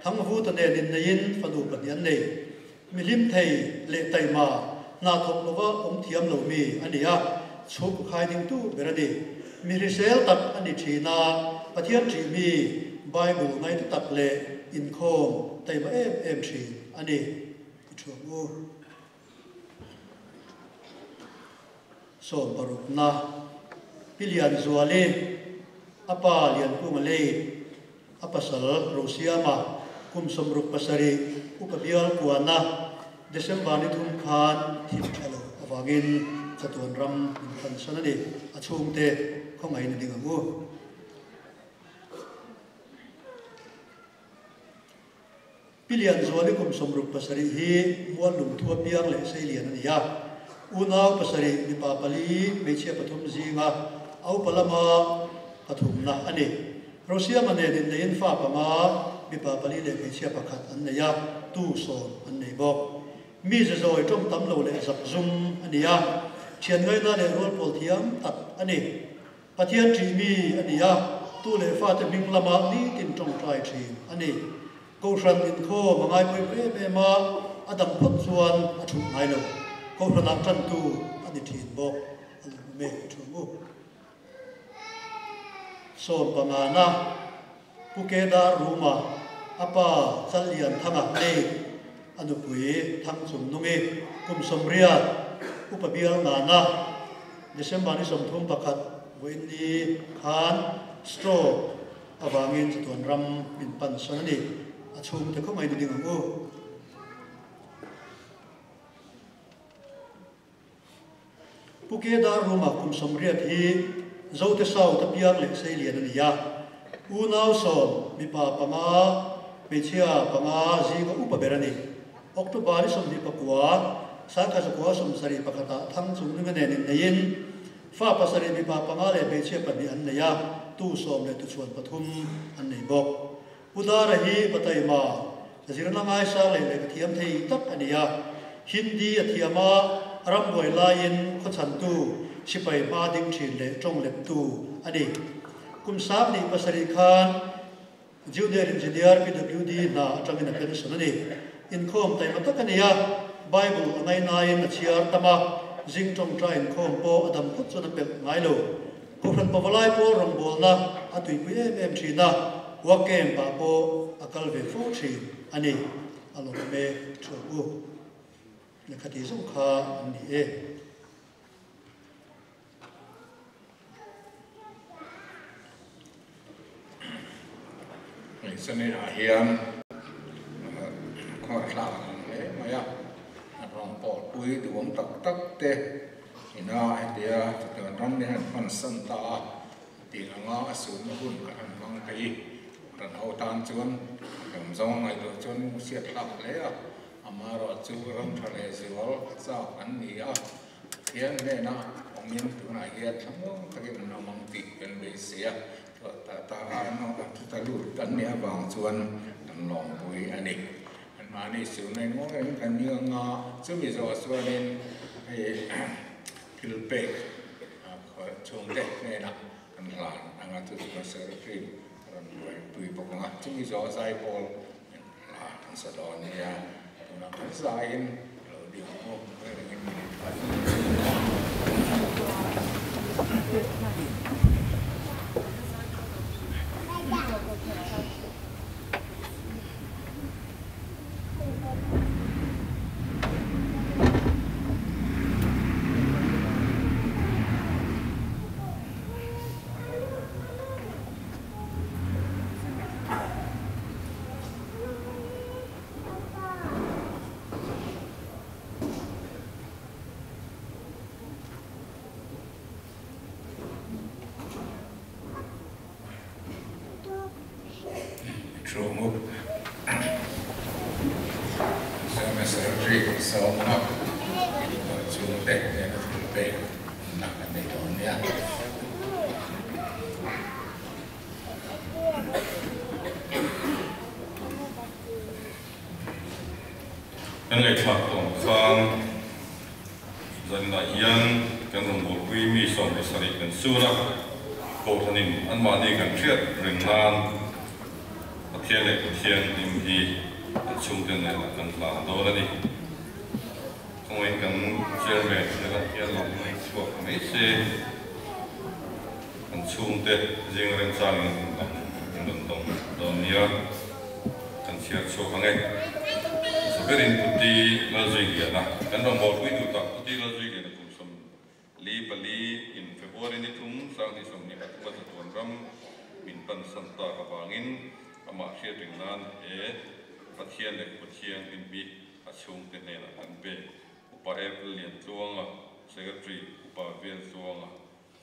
Thangvuta nen inneiin fanu pahnih an nei. Mi hlim thei leh taima, hna thawk lova awm thiam lo mi a ni a, chhuk khai dingtu ber a ni. Mi hrisel tak a ni thin a, Pathian ṭih mi, Bible ngaihna tak leh inkhawm taima em em thin a ni. I thuam u. Sawmparukna, Pi Lianzuali, a pa Liankunga lei, a pasal Rosiama kum 67 upa bial kuana December ni thum khan thil tha lo avangin chatuan ram min phansan a ni. A chhungte khawngaih na ding ang u. Pi Lianzuali kum 67 hi Mual Lungthua piang leh Seilian a ni a. Unau pasarih, mipa pali, hmeichhia pathum zinga a upa lama pathumna a ni. Rosiama nen inneiin fa panga, mipa pali leh hmeichhia pakhat an nei a, tu sawm an nei bawk. Mi zazawi tawng tam lo leh zakzum a ni a, thian ngaina leh rualpawl thiam tak a ni. Pathian ṭih mi a ni a, tu leh fate hming lama nitin ṭawngṭai ṭhin a ni. Kohhran inkhawm a ngaipawimawh em em a, a dam phawt chuan a ṭhut ngai lo. Kohhranah ṭantu a ni ṭhin bawk. A lo awm e, ṭhu ang u. Sawmpangana, Pu Kedar Ruma, a pa Challian Thanga lei, a nupui Thangchungnungi, kum 80, upa bial ngana, December ni 31 vawiin ni khan stroke avangin chatuan ram min pan sawn a ni. A chhungte khawngaih ni ding ang u. Pu Kedar Ruma kum 80 hi Zote South a piang leh Seilian a ni a. Unau sawm, mipa panga, hmeichhia panga zinga upa ber a ni. October ni 29, 1971ah Thangchungnunga nen inneiin fa pasarih mipa panga leh hmeichhia pahnih an nei a, tu sawm leh tuchhuan pathum an nei bawk. Pu Dara hi Pataima, zirna ngaisang leh lehkha thiam thei tak a ni a. Hindi a thiam a, rambuai laiin khawchhantu, sipai hma ding thin leh tawng lettu a ni. Kum 27 khan Junior Engineer PWD hna atangin a pension a ni. Inkhawm taima tak a ni a, Bible a ngainain a chhiar tam a, zing tawngtai inkhawm pawh a dam phawt chuan a pelh ngai lo. Kohhran pavalai pawl rawngbawlna a tuipui em em thin a, work camp ah pawh a kal ve fo thin a ni. A lawm e thu ang u. Lehkha tih zawng kha an ni e. Hei chani ah hian khawngaih thlak an awm hle mai a, an rawn pawlpui duhawm tak tak te ina hetia chutiang ram hi an hman san ta a, tih anga a sunna hun kan han hmang phei ran ho tan chuan hlawm zawng a ngaihtuah chuan hriat thlak hle a, amaherawhchu ram tha leh zual chak an ni a. Pathian hnena awmin tunah hian thlamuang takin an awm ang tih kan beisei a, ta ta a an awm a chuta lut an nih avang chuan kan lawmpui a ni. Anmahni suhnei ngawi reng kan ni ang a, chumi zawh chuanin hei thil pek chhungte hnenah kan hlan ang a, chu chu secretary rawn buaipui bawk ang a, chumi zawh zaipawl hla an sa dawn nia, tunah kan zaiin lo ding ang u, ngawi rengin min Thu ang u. Mizoram Secretary sawm ang a, chhungte nena thilpek na kan nei dawn nia. Kan ngaihthlak tawng khan zanah hian kan rawn bawlpui mi 17 kan sun a, Kohhranin anmahni kan hriat reng nan Pathian leh Pathian hlim hi an chhungte nenah kan hlan dawn a ni. Khawngaih kan Chairman helah hian lo ngaihchhuak mai se, an chhungte zing remchangin an rawn dawng dawn nia kan chhiar chhuak ang e. Hmasa berin Puti Lalzuiliana kan rawn bawlpui duh tak Puti Lalzuiliana kum 44 in February ni thum 2023 a chatuan ram min pan san tak avangin amah hriat reng nan he Pathian leh Pathian hlim hi a chhungte hnenah kan pe. Upa April Liantluanga, Secretary, Upa Veltluanga,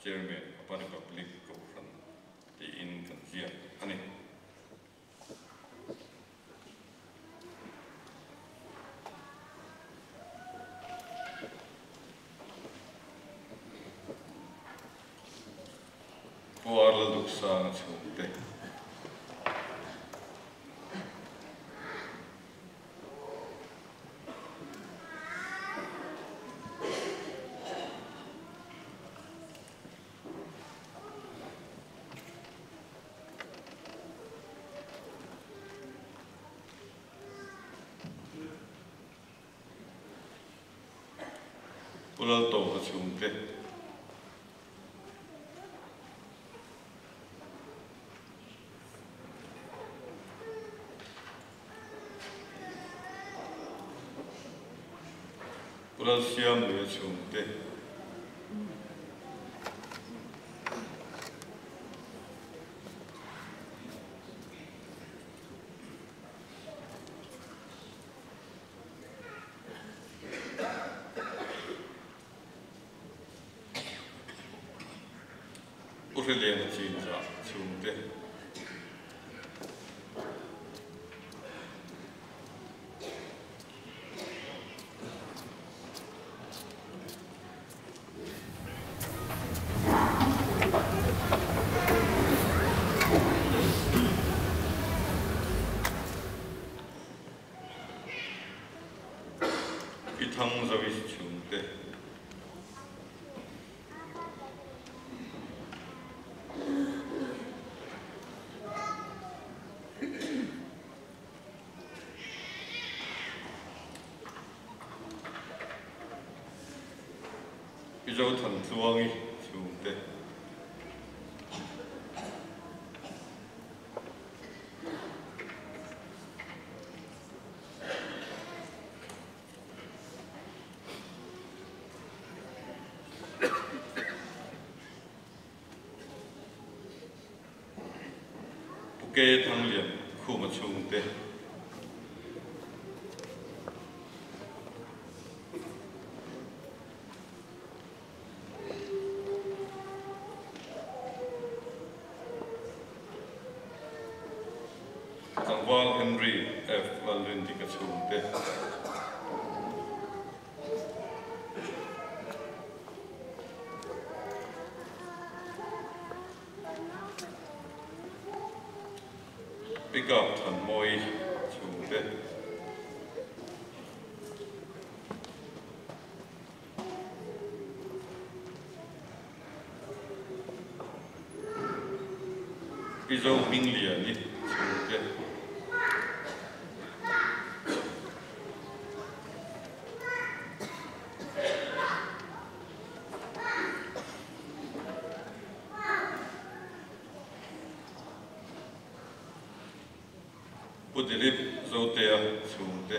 Chairman, Apa Republic Kohhran tiin kan ziak a ni. Pu Arla Duksanga chhungte. Pu Laltawka chhungte. Pu Lalsiamluia chhungte. Pu Hriliana chinzah chhungte. Pi Thangzawi chhungte. Pi Zothantluangi chhungte. Pu Ke Thanglian Khuma chhungte. Tlangval Henry F. Lalrindika chhungte. Pick up Thanmawi chhungte. Pi Zo Hmingliani chhungte. Pu Dilip Zotea chhungte.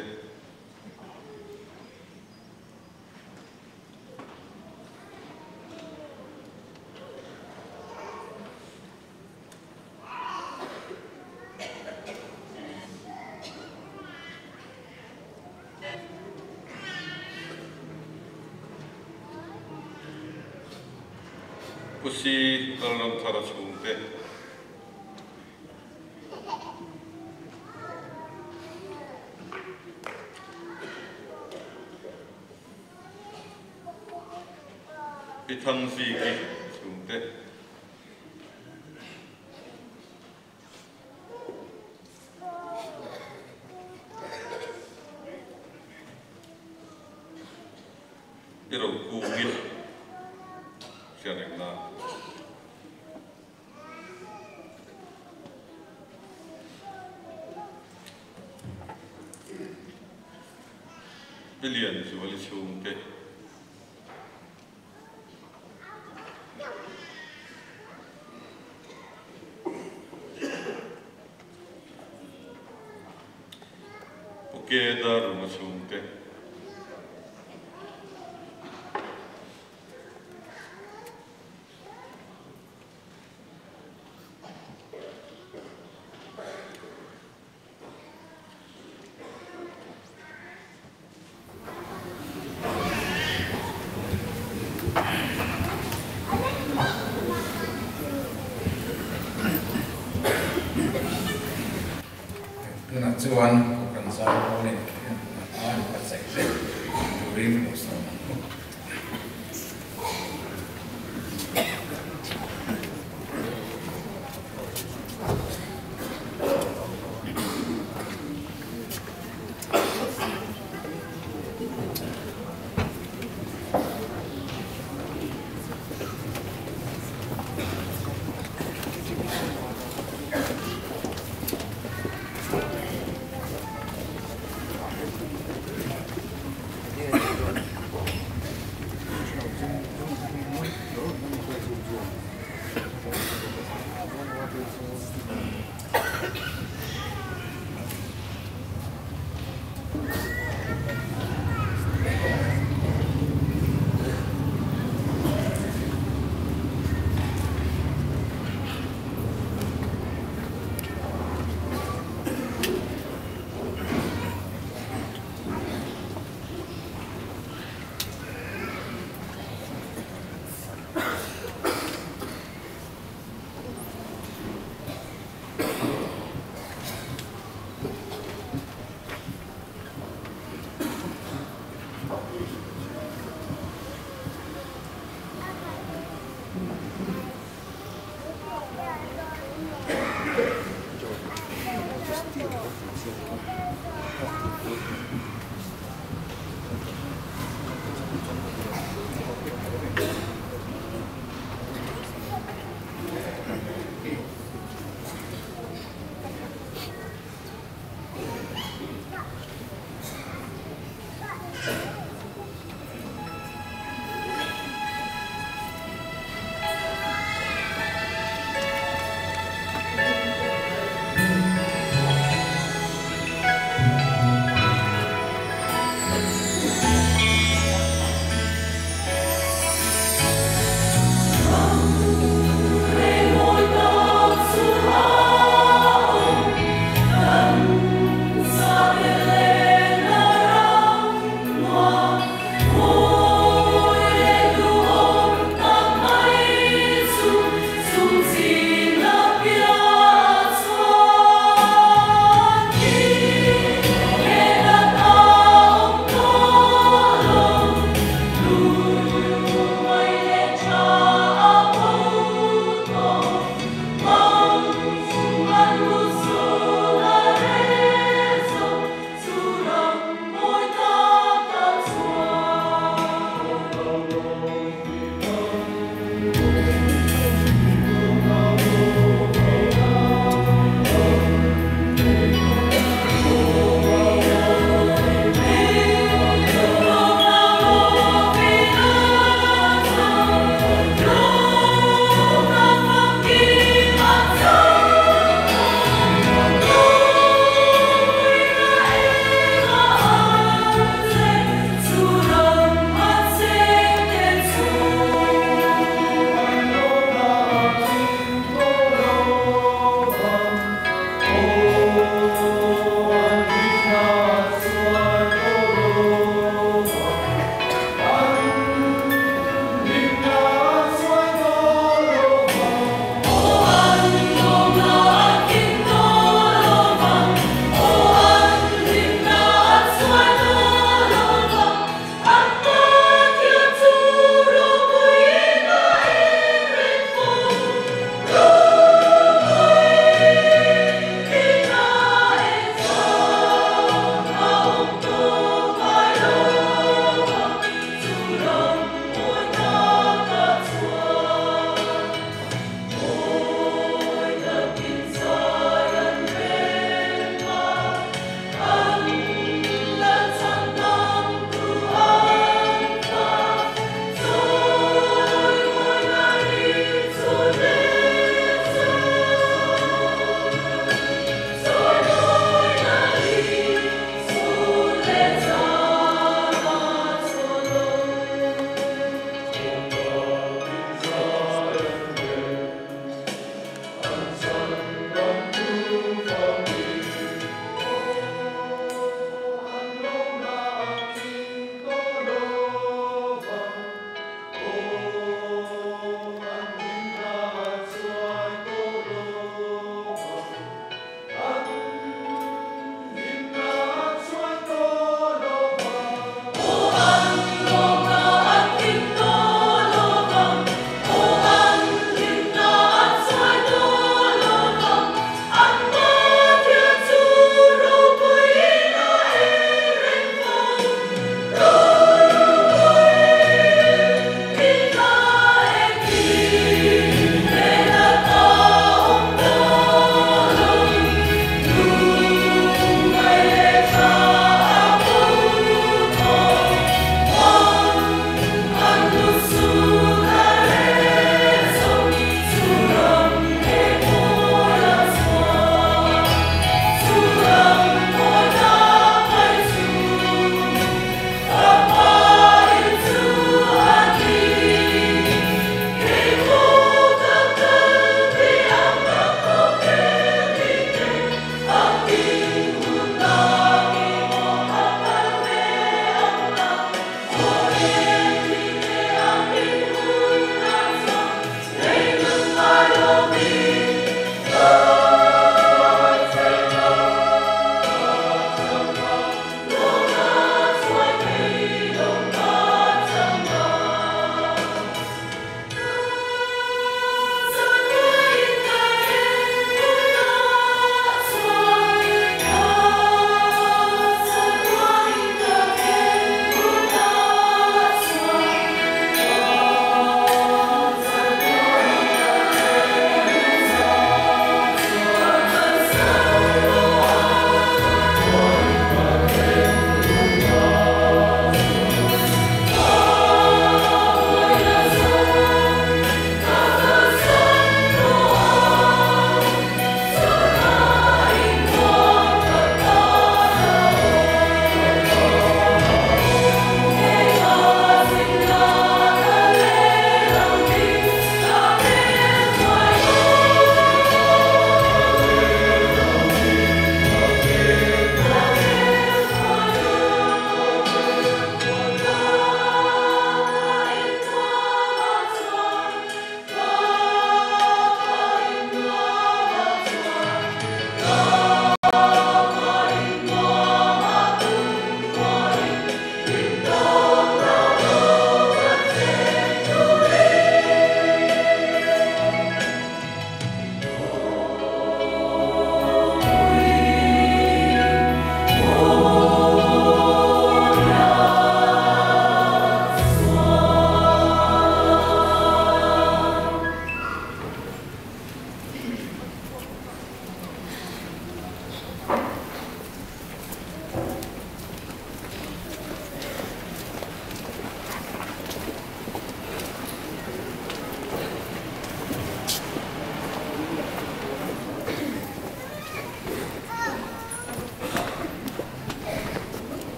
Pu Si Lalramthara chhungte. Pi Thangziki chhungte. Pi Rokungi hriat reng nan. Pi Lianzuali chhungte. Pu Kedar Ruma chhungte. Tunah chuan kan zai rualin a buatsaih hle turin lo sawm ang u.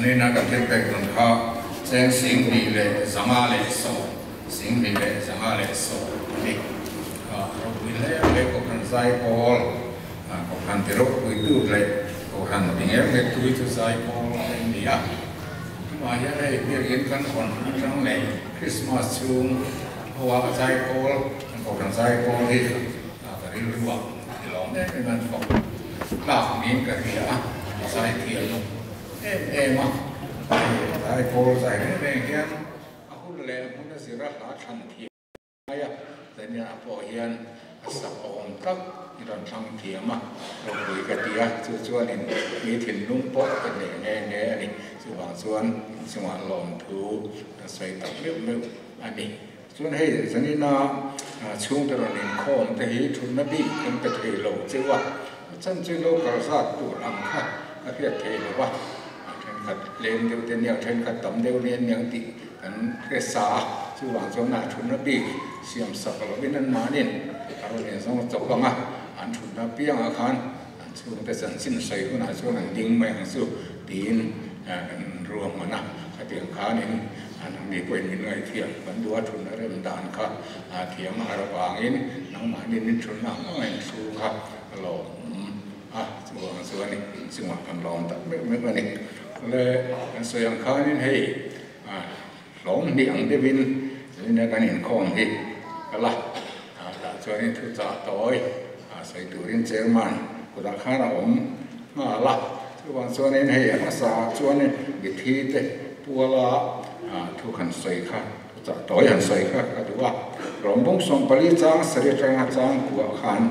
Zanina kan thil pek dawn kha cheng 25,100, 25,100 a ni. Ropui hle mai Kohhran Zaipawl, Kohhran ti ropuitu leh Kohhran ti ngel ngel tu hi chu Zaipawl a ni a. Amah hian hei biakin kan hawn atang leh Krismas chhung hoa Zaipawl, kan Kohhran Zaipawl hi ka rilru a ti lawm em em a, an fak tlak niin ka hria a, a zaithiam em em a. Hei Zaipawl zai reng reng hian a hun leh a hmun a zir a hla thlan thiam mai a, Daniel-a pawh hian a sak awm tak i rawn thlang thiam a, ropui ka ti a, chu chuanin mi thinlung pawh ka hneh nghe nghe a ni. Chuvang chuan inchungah lawmthu ka sawi tak meuh meuh a ni. Chuan hei zanina chhungte rawn inkhawm te hi thutna bik kan pe thei lo cheu a, a chan chu lo kal zat tur ang kha ka hriat thei lo va, a thenkhat leng deuh te nia, thenkhat tam deuh nia niang tih kan hre sa a, chuvang chuan a thutna bik siam sak lovin an mahnin a rawn inzawng chawp ang a, an thutna piangah khan an chhungte chanchin sawi hunah chuan an ding mai ang chu tiin kan ruahman a, khatiang khanin an mi pawhin min ngaihthiam kan duh a, thutna rem dan kha thiam a har avangin nangmahni min thutna ang ang a inthlu kha ka lawm a, chuvang chuan inchungah kan lawm tak meuh meuh a ni. Le kan sawi ang khanin hei hlawm hnih ang deuhin zina kan inkhawm hi ka la tah chuanin thuchah tawi sawi turin chairman kutah khan a awm nghal a, chuvang chuanin hei a hmasa ah chuanin mithi te puala thu han sawi kha thuchah tawi han sawi kha ka duh a, Rawmbung 14 chang sarih atanga chang kuah khan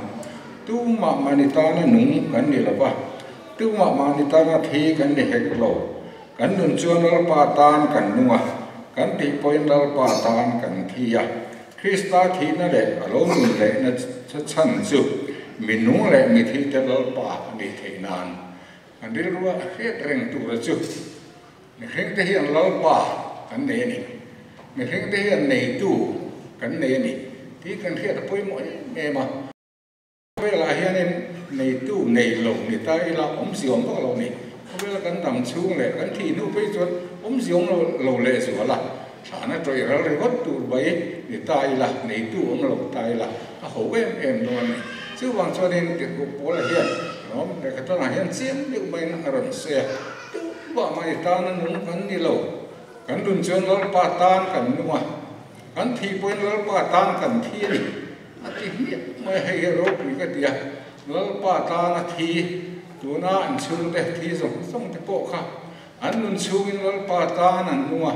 tumah mahni tana nung kan ni lova, tumah mahni tana thi kan ni hek lo. Kan nun chuan Lalpa tan kan nung a, kan tih pawhin Lalpa tan kan thi a. Krista thihna leh a lo nun lehna chhan chu mi nung leh mi thite Lalpa a nih theih nan kan rilru a hriat reng tura chu mihringte hian Lalpa kan nei a ni, mihringte hian neitu kan nei a ni tih kan hriat a pawimawh em em a. Khawvelah hianin neitu nei lo ni ta ila awmzia awm vak lo ni. Khawvela kan dam chhung leh kan thih hnu phei chuan awmzia awm lo leh zual a, thlahna tawih ral ringawt tur mai ni ta ila, neitu awm lo ta ila a ho em em dawn a ni. Chuvang chuanin tirhkoh Paula hian Rom lehkhatanah hian chiang deuh maiin a rawn sawi a, Tumah mai tana nung kan ni lo, kan nun chuan Lalpa tan kan nung a, kan thih pawhin Lalpa tan kan thi a ni. A ti hmiah mai hei hi ropui ka ti a, Lalpa tana thi, tuna an chhungte thi zawng zawng te pawh kha an nun chhungin Lalpa tan an nung a,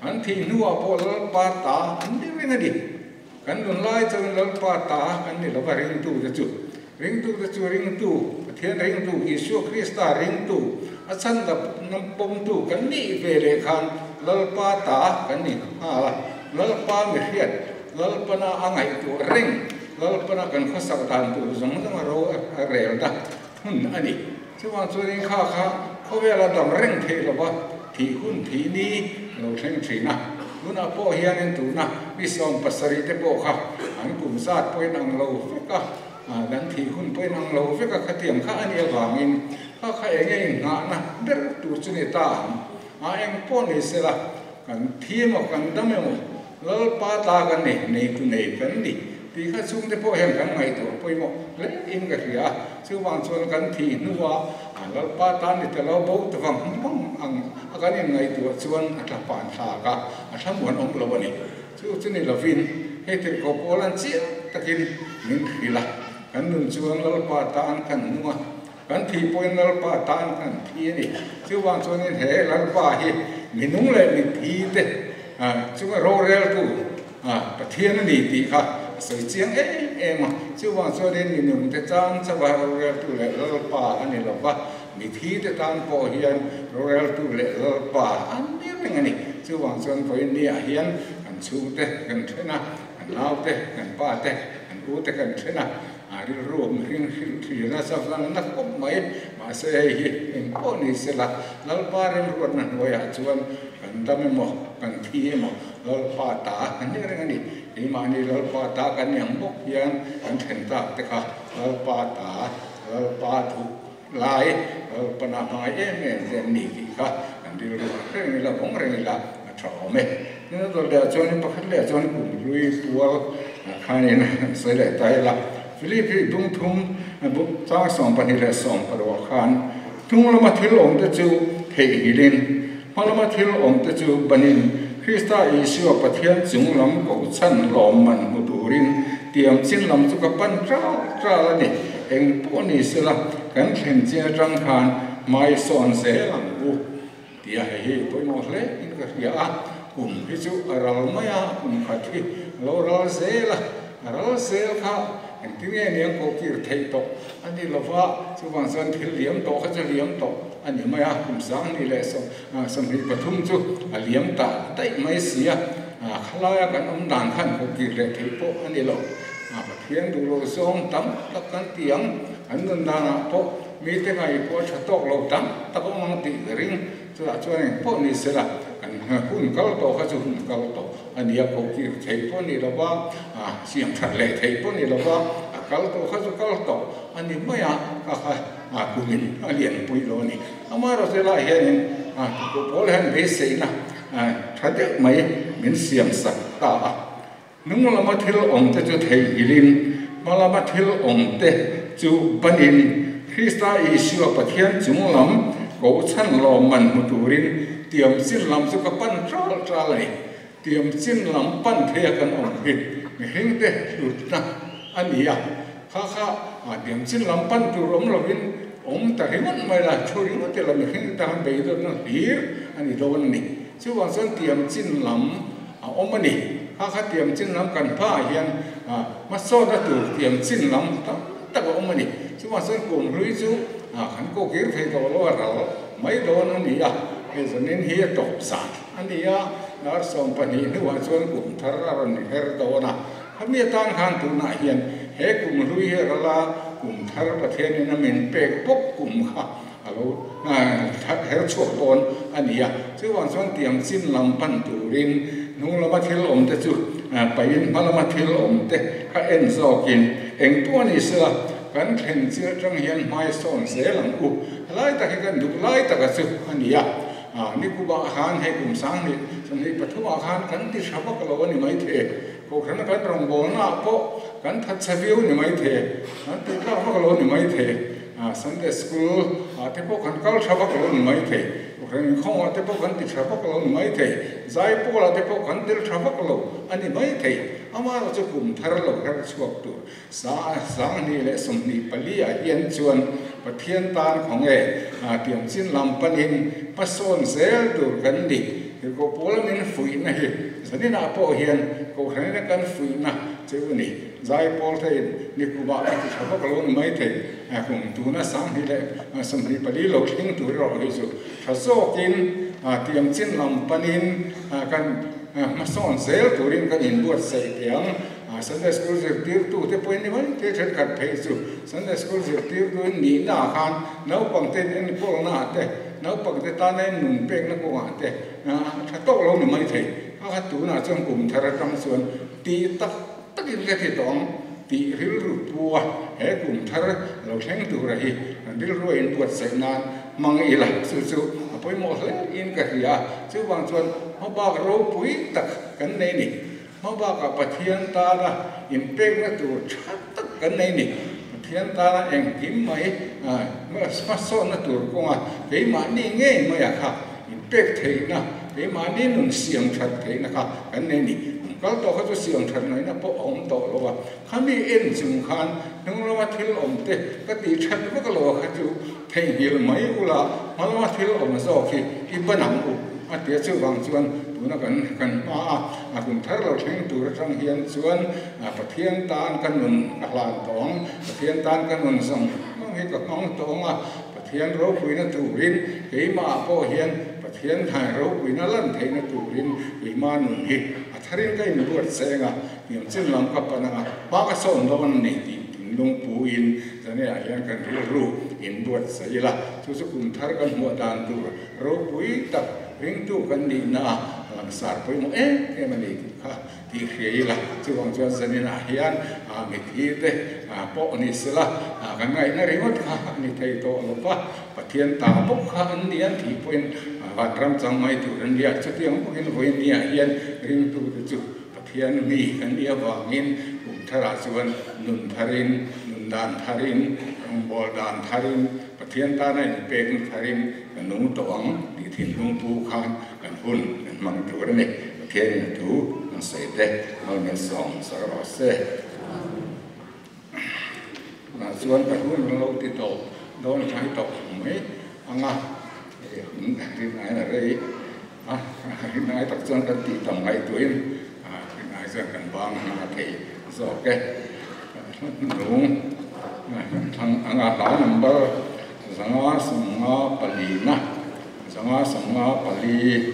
an thih hnuah pawh Lalpa ta an ni reng a ni. Kan nun lai chuan Lalpa ta kan ni lova ringtu te chu, ringtu te chu ringtu, Pathian ringtu, Isua Krista ringtu, a chhandam pawmtu kan nih ve leh khan Lalpa ta kan ni nghal a, Lalpa mi hriat Lalpana a ngaihtuah reng, Lalpana kan khawsak dan tur zawng zawng a ro a rel ta hun a ni. Chuvang chuanin kha kha khawvela dam reng theih lova thih hun thih ni a lo thleng thin a. Tunah pawh hianin tuna mi 70 te pawh kha an kum zat pawhin ang lo vek a, kan thih hun pawhin ang lo vek a, khatiang kha a nih avangin kha kha eng nge inngahna ber tur chu ni ta ang. A eng pawh ni sela kan thi emaw kan dam emaw Lalpa ta kan ni, neitu nei kan ni tih kha chhungte pawh hian kan ngaihtuah pawimawh hle in ka hria a, chuvang chuan kan thih hnuah Lalpa ta ni ta lo bo ta vang vang ang a kan inngaihtuah chuan a tla pan thlak a, a thlamuan awm lo a ni. Chu chu ni lovin hei tirhkoh pawl an chiang takin min hrilh a, kan nun chuan Lalpa tan kan nung a, kan thih pawhin Lalpa tan kan thi a ni. Chuvang chuanin he Lalpa hi mi nung leh mi thi te chunga roreltu Pathian a ni tih kha a sawi chiang em em a. Chuvang chuanin mi nung te tan chauha roreltu leh Lalpa a ni lo va, mi thi te tan pawh hian roreltu leh Lalpa an ni reng a ni. Chuvang chuan vawiin niah hian kan chhungte kan then a, kan naute, kan pa te, kan u te kan then a, A rilru mihring hrilh thin a zavlan na khawp mai. Mahse hei hi eng pawh ni sela, Lalpa rilruatna hnuaiah chuan kan dam emaw, kan thi emaw, Lalpa ta kan ni reng a ni. Keimahni Lalpa ta kan ni ang bawk hian kan then tak te kha Lalpa ta, Lalpa thu lai, Lalpana hmangaih em em te an ni tih kha kan Rilru ah reng ila, vawng reng ila a tha awm e. Tin a dawt leh ah chuan pakhat leh ah chuan kum hlui pual ah khanin an sawi leh ta ila. Philip hi bung thum chang 12 le 16 ah khan hnung lama thil awm te chu theihnghilhin hma lama thil awm te chu banin Krista Isua Pathian chung lam ko chan lawm man hmu turin tiam chin lam chu ka pan tral tral a ni. Eng pawh ni sela kan thlen chin atang khan hmai sawn zel ang u tia hei hi pawimawh hle in ka hria a. Kum hi chu a ral mai a, kum khat hi lo ral zel a, a ral zel kha engtin nge niang ko kir theih tawh a ni lova, chuvang chuan thil liam tawh kha chu liam tawh a ni mai a. Kum 2023 chu a liam ta daih mai si a, khalaia kan awm dan khan ko kir leh theih pawh a ni lo. Pathian duh lo zawng tam tak kan ti ang, kan nun danah pawh mi te ngai pawh tha tawk lo tam tak awm ang tih ka ring. Chutah chuan eng pawh ni sela kan hun kal tawh kha chu hun kal tawh a ni a, ko kir theih pawh ni lova, siam that leh theih pawh ni lova, a kal tawh kha chu kal tawh a ni mai a, kha kha kumin a lianpui lo a ni. Amaherawhchu helaiah hianin pawl hian beiseina tha deuh mai min siam sak ta a. Hnung lama thil awm te chu theihnghilhin hma lama thil awm te chu banin Krista Isua Pathian chung lam ko chhan lawm man hmu turin tiam chin lam chu ka pan tral tral a ni. Tiam chin lam pan theia kan awm hi mihring te hlutna a ni a. Kha kha tiam chin lam pan tur awm lovin awm ta ringawt mai la, thu ringawt ila mihring te tan beidawnna hlir a ni dawn a ni. Chuvang chuan tiam chin lam a awm a ni. Kha kha tiam chin lam kan hmaah hian hmasawnna tur tiam chin lam tam tak a awm a ni. Chuvang chuan kum hlui chu kan ko kir thei tawh lo a, ral mai dawn a ni a. Hei zanin hi a tawp zan a ni a, dar 12 hnuah chuan kum thar a rawn her dawn a. Khami atan khan tunah hian he kum hlui hi a ral a, kum thar Pathianin a min pek bawk kum kha a lo her chhuak dawn a ni a. Chuvang chuan tiang chin lam pan turin hnung lama thil awm te chu pahin hma lama thil awm te kha en zawkin eng pawh a ni sela kan thlen chin atang hian hmai sawn zel ang u. Helai tak hi kan duh lai taka chu a ni a. Nikubah khan hei kum 2023ah khan kan ti tha vak lo a ni mai thei. Kohhrana kan rawngbawlnaah pawh kan that chhe viau ni mai thei, kan tih tlak vak lo ni mai thei. Sunday school ah te pawh kan kal tha vak lo ni mai thei, kohhran inkhawngah te pawh kan ti tha vak lo ni mai thei, zai pawlah te pawh kan tel tha vak lo a ni mai thei. Amaherawh chu kum thar lo her chhuak tur 2024 ah hian chuan Pathian tan khawnge tiang chin lam panin hmasawn zel tur kan ni. Tirhkoh pawl min fuihna hi zaninah pawh hian kohhranina kan fuihna cheu a ni. Zai pawl theiin nikubah ka ti tha vak lo ni mai thei. Kum tuna 2024 lo thleng tur erawh hi chu tha zawkin tiang chin lam panin kan hmasawn zel turin kan inbuatsaih thei ang. Sunday school zirtirtu te pawhin ni mai thei thenkhat phei chu Sunday school zirtirtu in nihna ah khan naupang te enkawlna ah te naupang te tana in nun pekna kawngah te tha tawk lo ni mai thei. Kha kha tunah chuan kum thar atang chuan tih tak takin ka ti tawh ang tih rilru pu a, he kum thar lo thleng tura hi kan rilru a inbuatsaih nan hmang ila chu chu a pawimawh hle in ka hria a. Chuvang chuan hmabak ropui tak kan nei ni. Hmabakah Pathian tana inpekna tur tha tak kan nei ni. Pathian tana engkim mai hmasawnna tur kawnga keimahni ngei maia kha inpek theihna, keimahni nun siam that theihna kha kan nei ni. An kal tawh kha chu siam that ngaihna pawh a awm tawh lo a. Khami en chung khan hnung lama thil awm te ka tih that vak lo kha chu theihnghilh mai ula, hma lama thil awm zawk hi i ban ang u a ti a. Chuvang chuan tuna kan kan hma a, a kum thar lo thleng tur atang hian chuan Pathian tan ka nun ka hlan tawh ang, Pathian tan ka nun zawng zawng hi ka hmang tawh ang a, Pathian ropuina turin keimahah pawh hian Pathian thai ropuina lan theihna turin keimah nun hi a tharin ka inbuatsaih ang a, tiang chin lam ka pan ang a, hma ka sawn dawn a ni tih thinlung puin zaniah hian kan rilru inbuatsaih ila. Chu chu kum thar kan hmuah dan tur ropui tak ringtu kan nihna a langsar pawimawh em em a ni tih kha tih hria ila. Chuvang chuan zaninah hian mithi te pawh ni sela kan ngaihna ringawt kha a ni thei tawh lo va, Pathian ta bawk kha an ni an tih pawhin Vanram chang mai tur an nia. Chutiang bawkin vawiin niah hian ringtute chu Pathian mi kan nih avangin kum tharah chuan nun tharin, nun dan tharin, rawngbâwl dan tharin, Pathian tana inpekna tharin ka nung tawh ang tih thinlung pu khan kan hun kan hmang tur a ni. Pathianin a thu kan sawi te malmensawm sak rawh se. Tunah chuan ka hun an lo ti tawh dawn thlai tawh mai ang a, hei hun rinai a rei a, rinai tak chuan kan tih tam ngaihtuahin rinai chuan kan bang hna thei zawk e. Hnung thlang ang a, hla number 554 na, 554,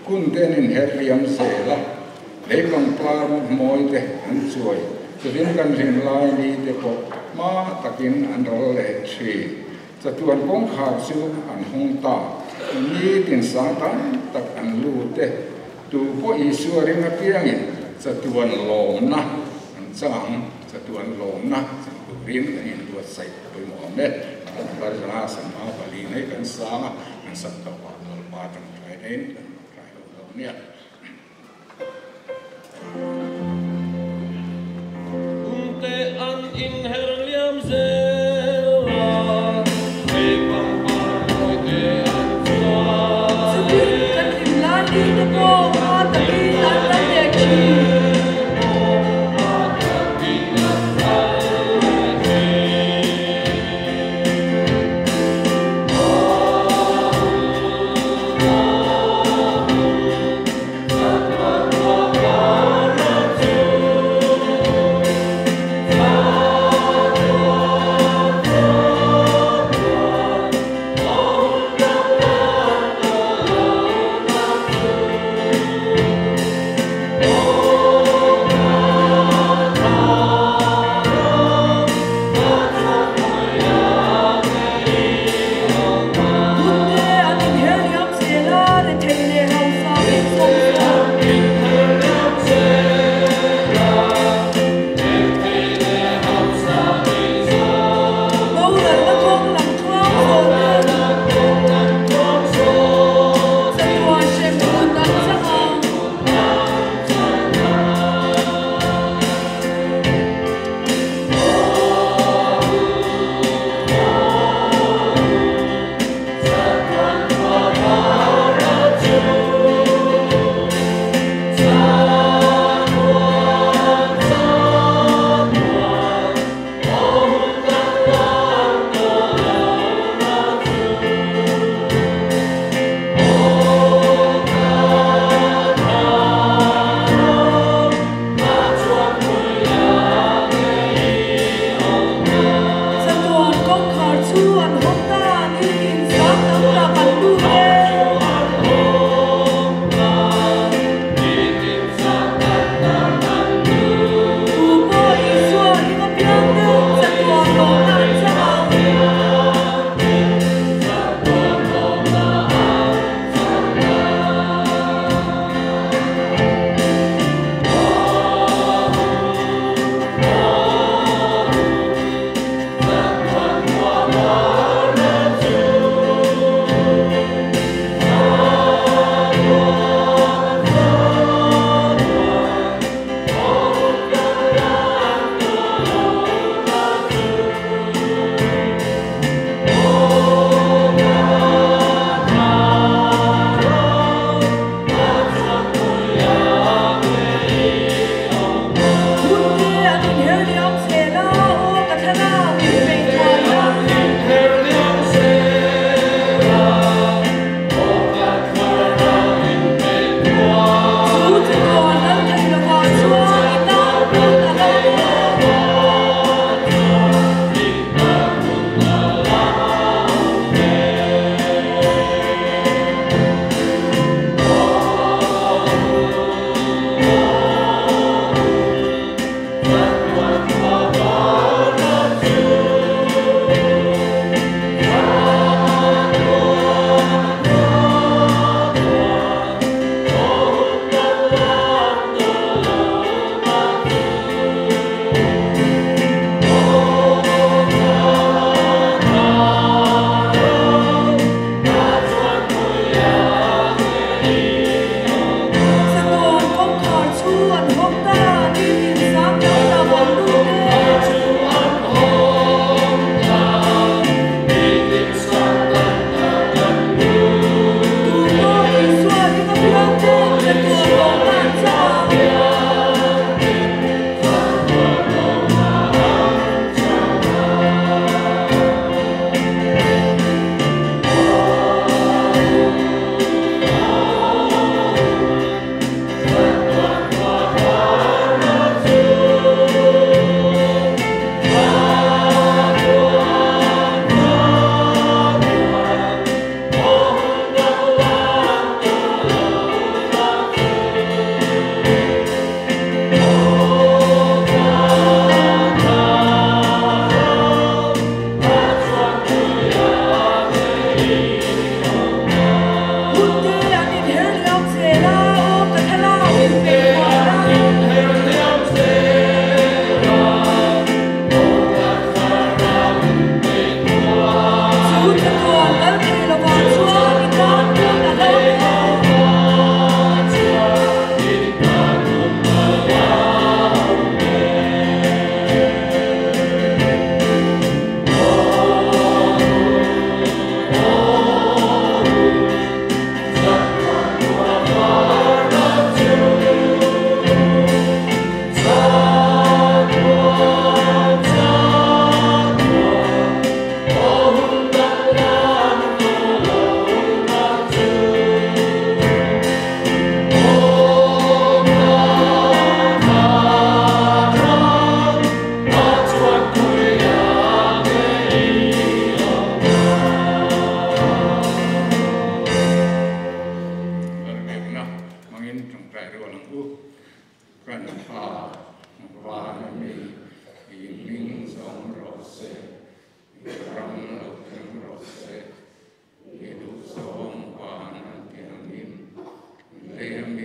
Kun te an inher liam zel a. Lei pangpar mawi te an chuai, chuvin kan hlim lai ni te pawh hma takin an ral leh thin. Chatuan kawngkhar chu an hawng ta, ni tin sang tam tak an lut e. Tu pawh Isua ring apiangin chatuan lawmna an chang, chatuan lawmna chang turin kan inbuatsaih pawimawh awm e. Kan bar 554 mai kan sang a, kan sak tawh ah Lalpa tangkai dahin kan tangkai lo dawn nia. Kumte an inher liam zel a, lei pangpar mawite an chuai. Chutin kan hlim lai ni te pawh hma takin an ral leh thin. Hunte an inher liam zel a, rethei leh hausa in zawng zawng. Boralna kawng lam tluang zawh ten chatuan hremhmun an chang ang. hmangin tawngtai rual ang u. Kan Pa, van ami, i hming zawng rawh se, i ram lo thleng rawh se, i duhzawng van an ti angin lei ami.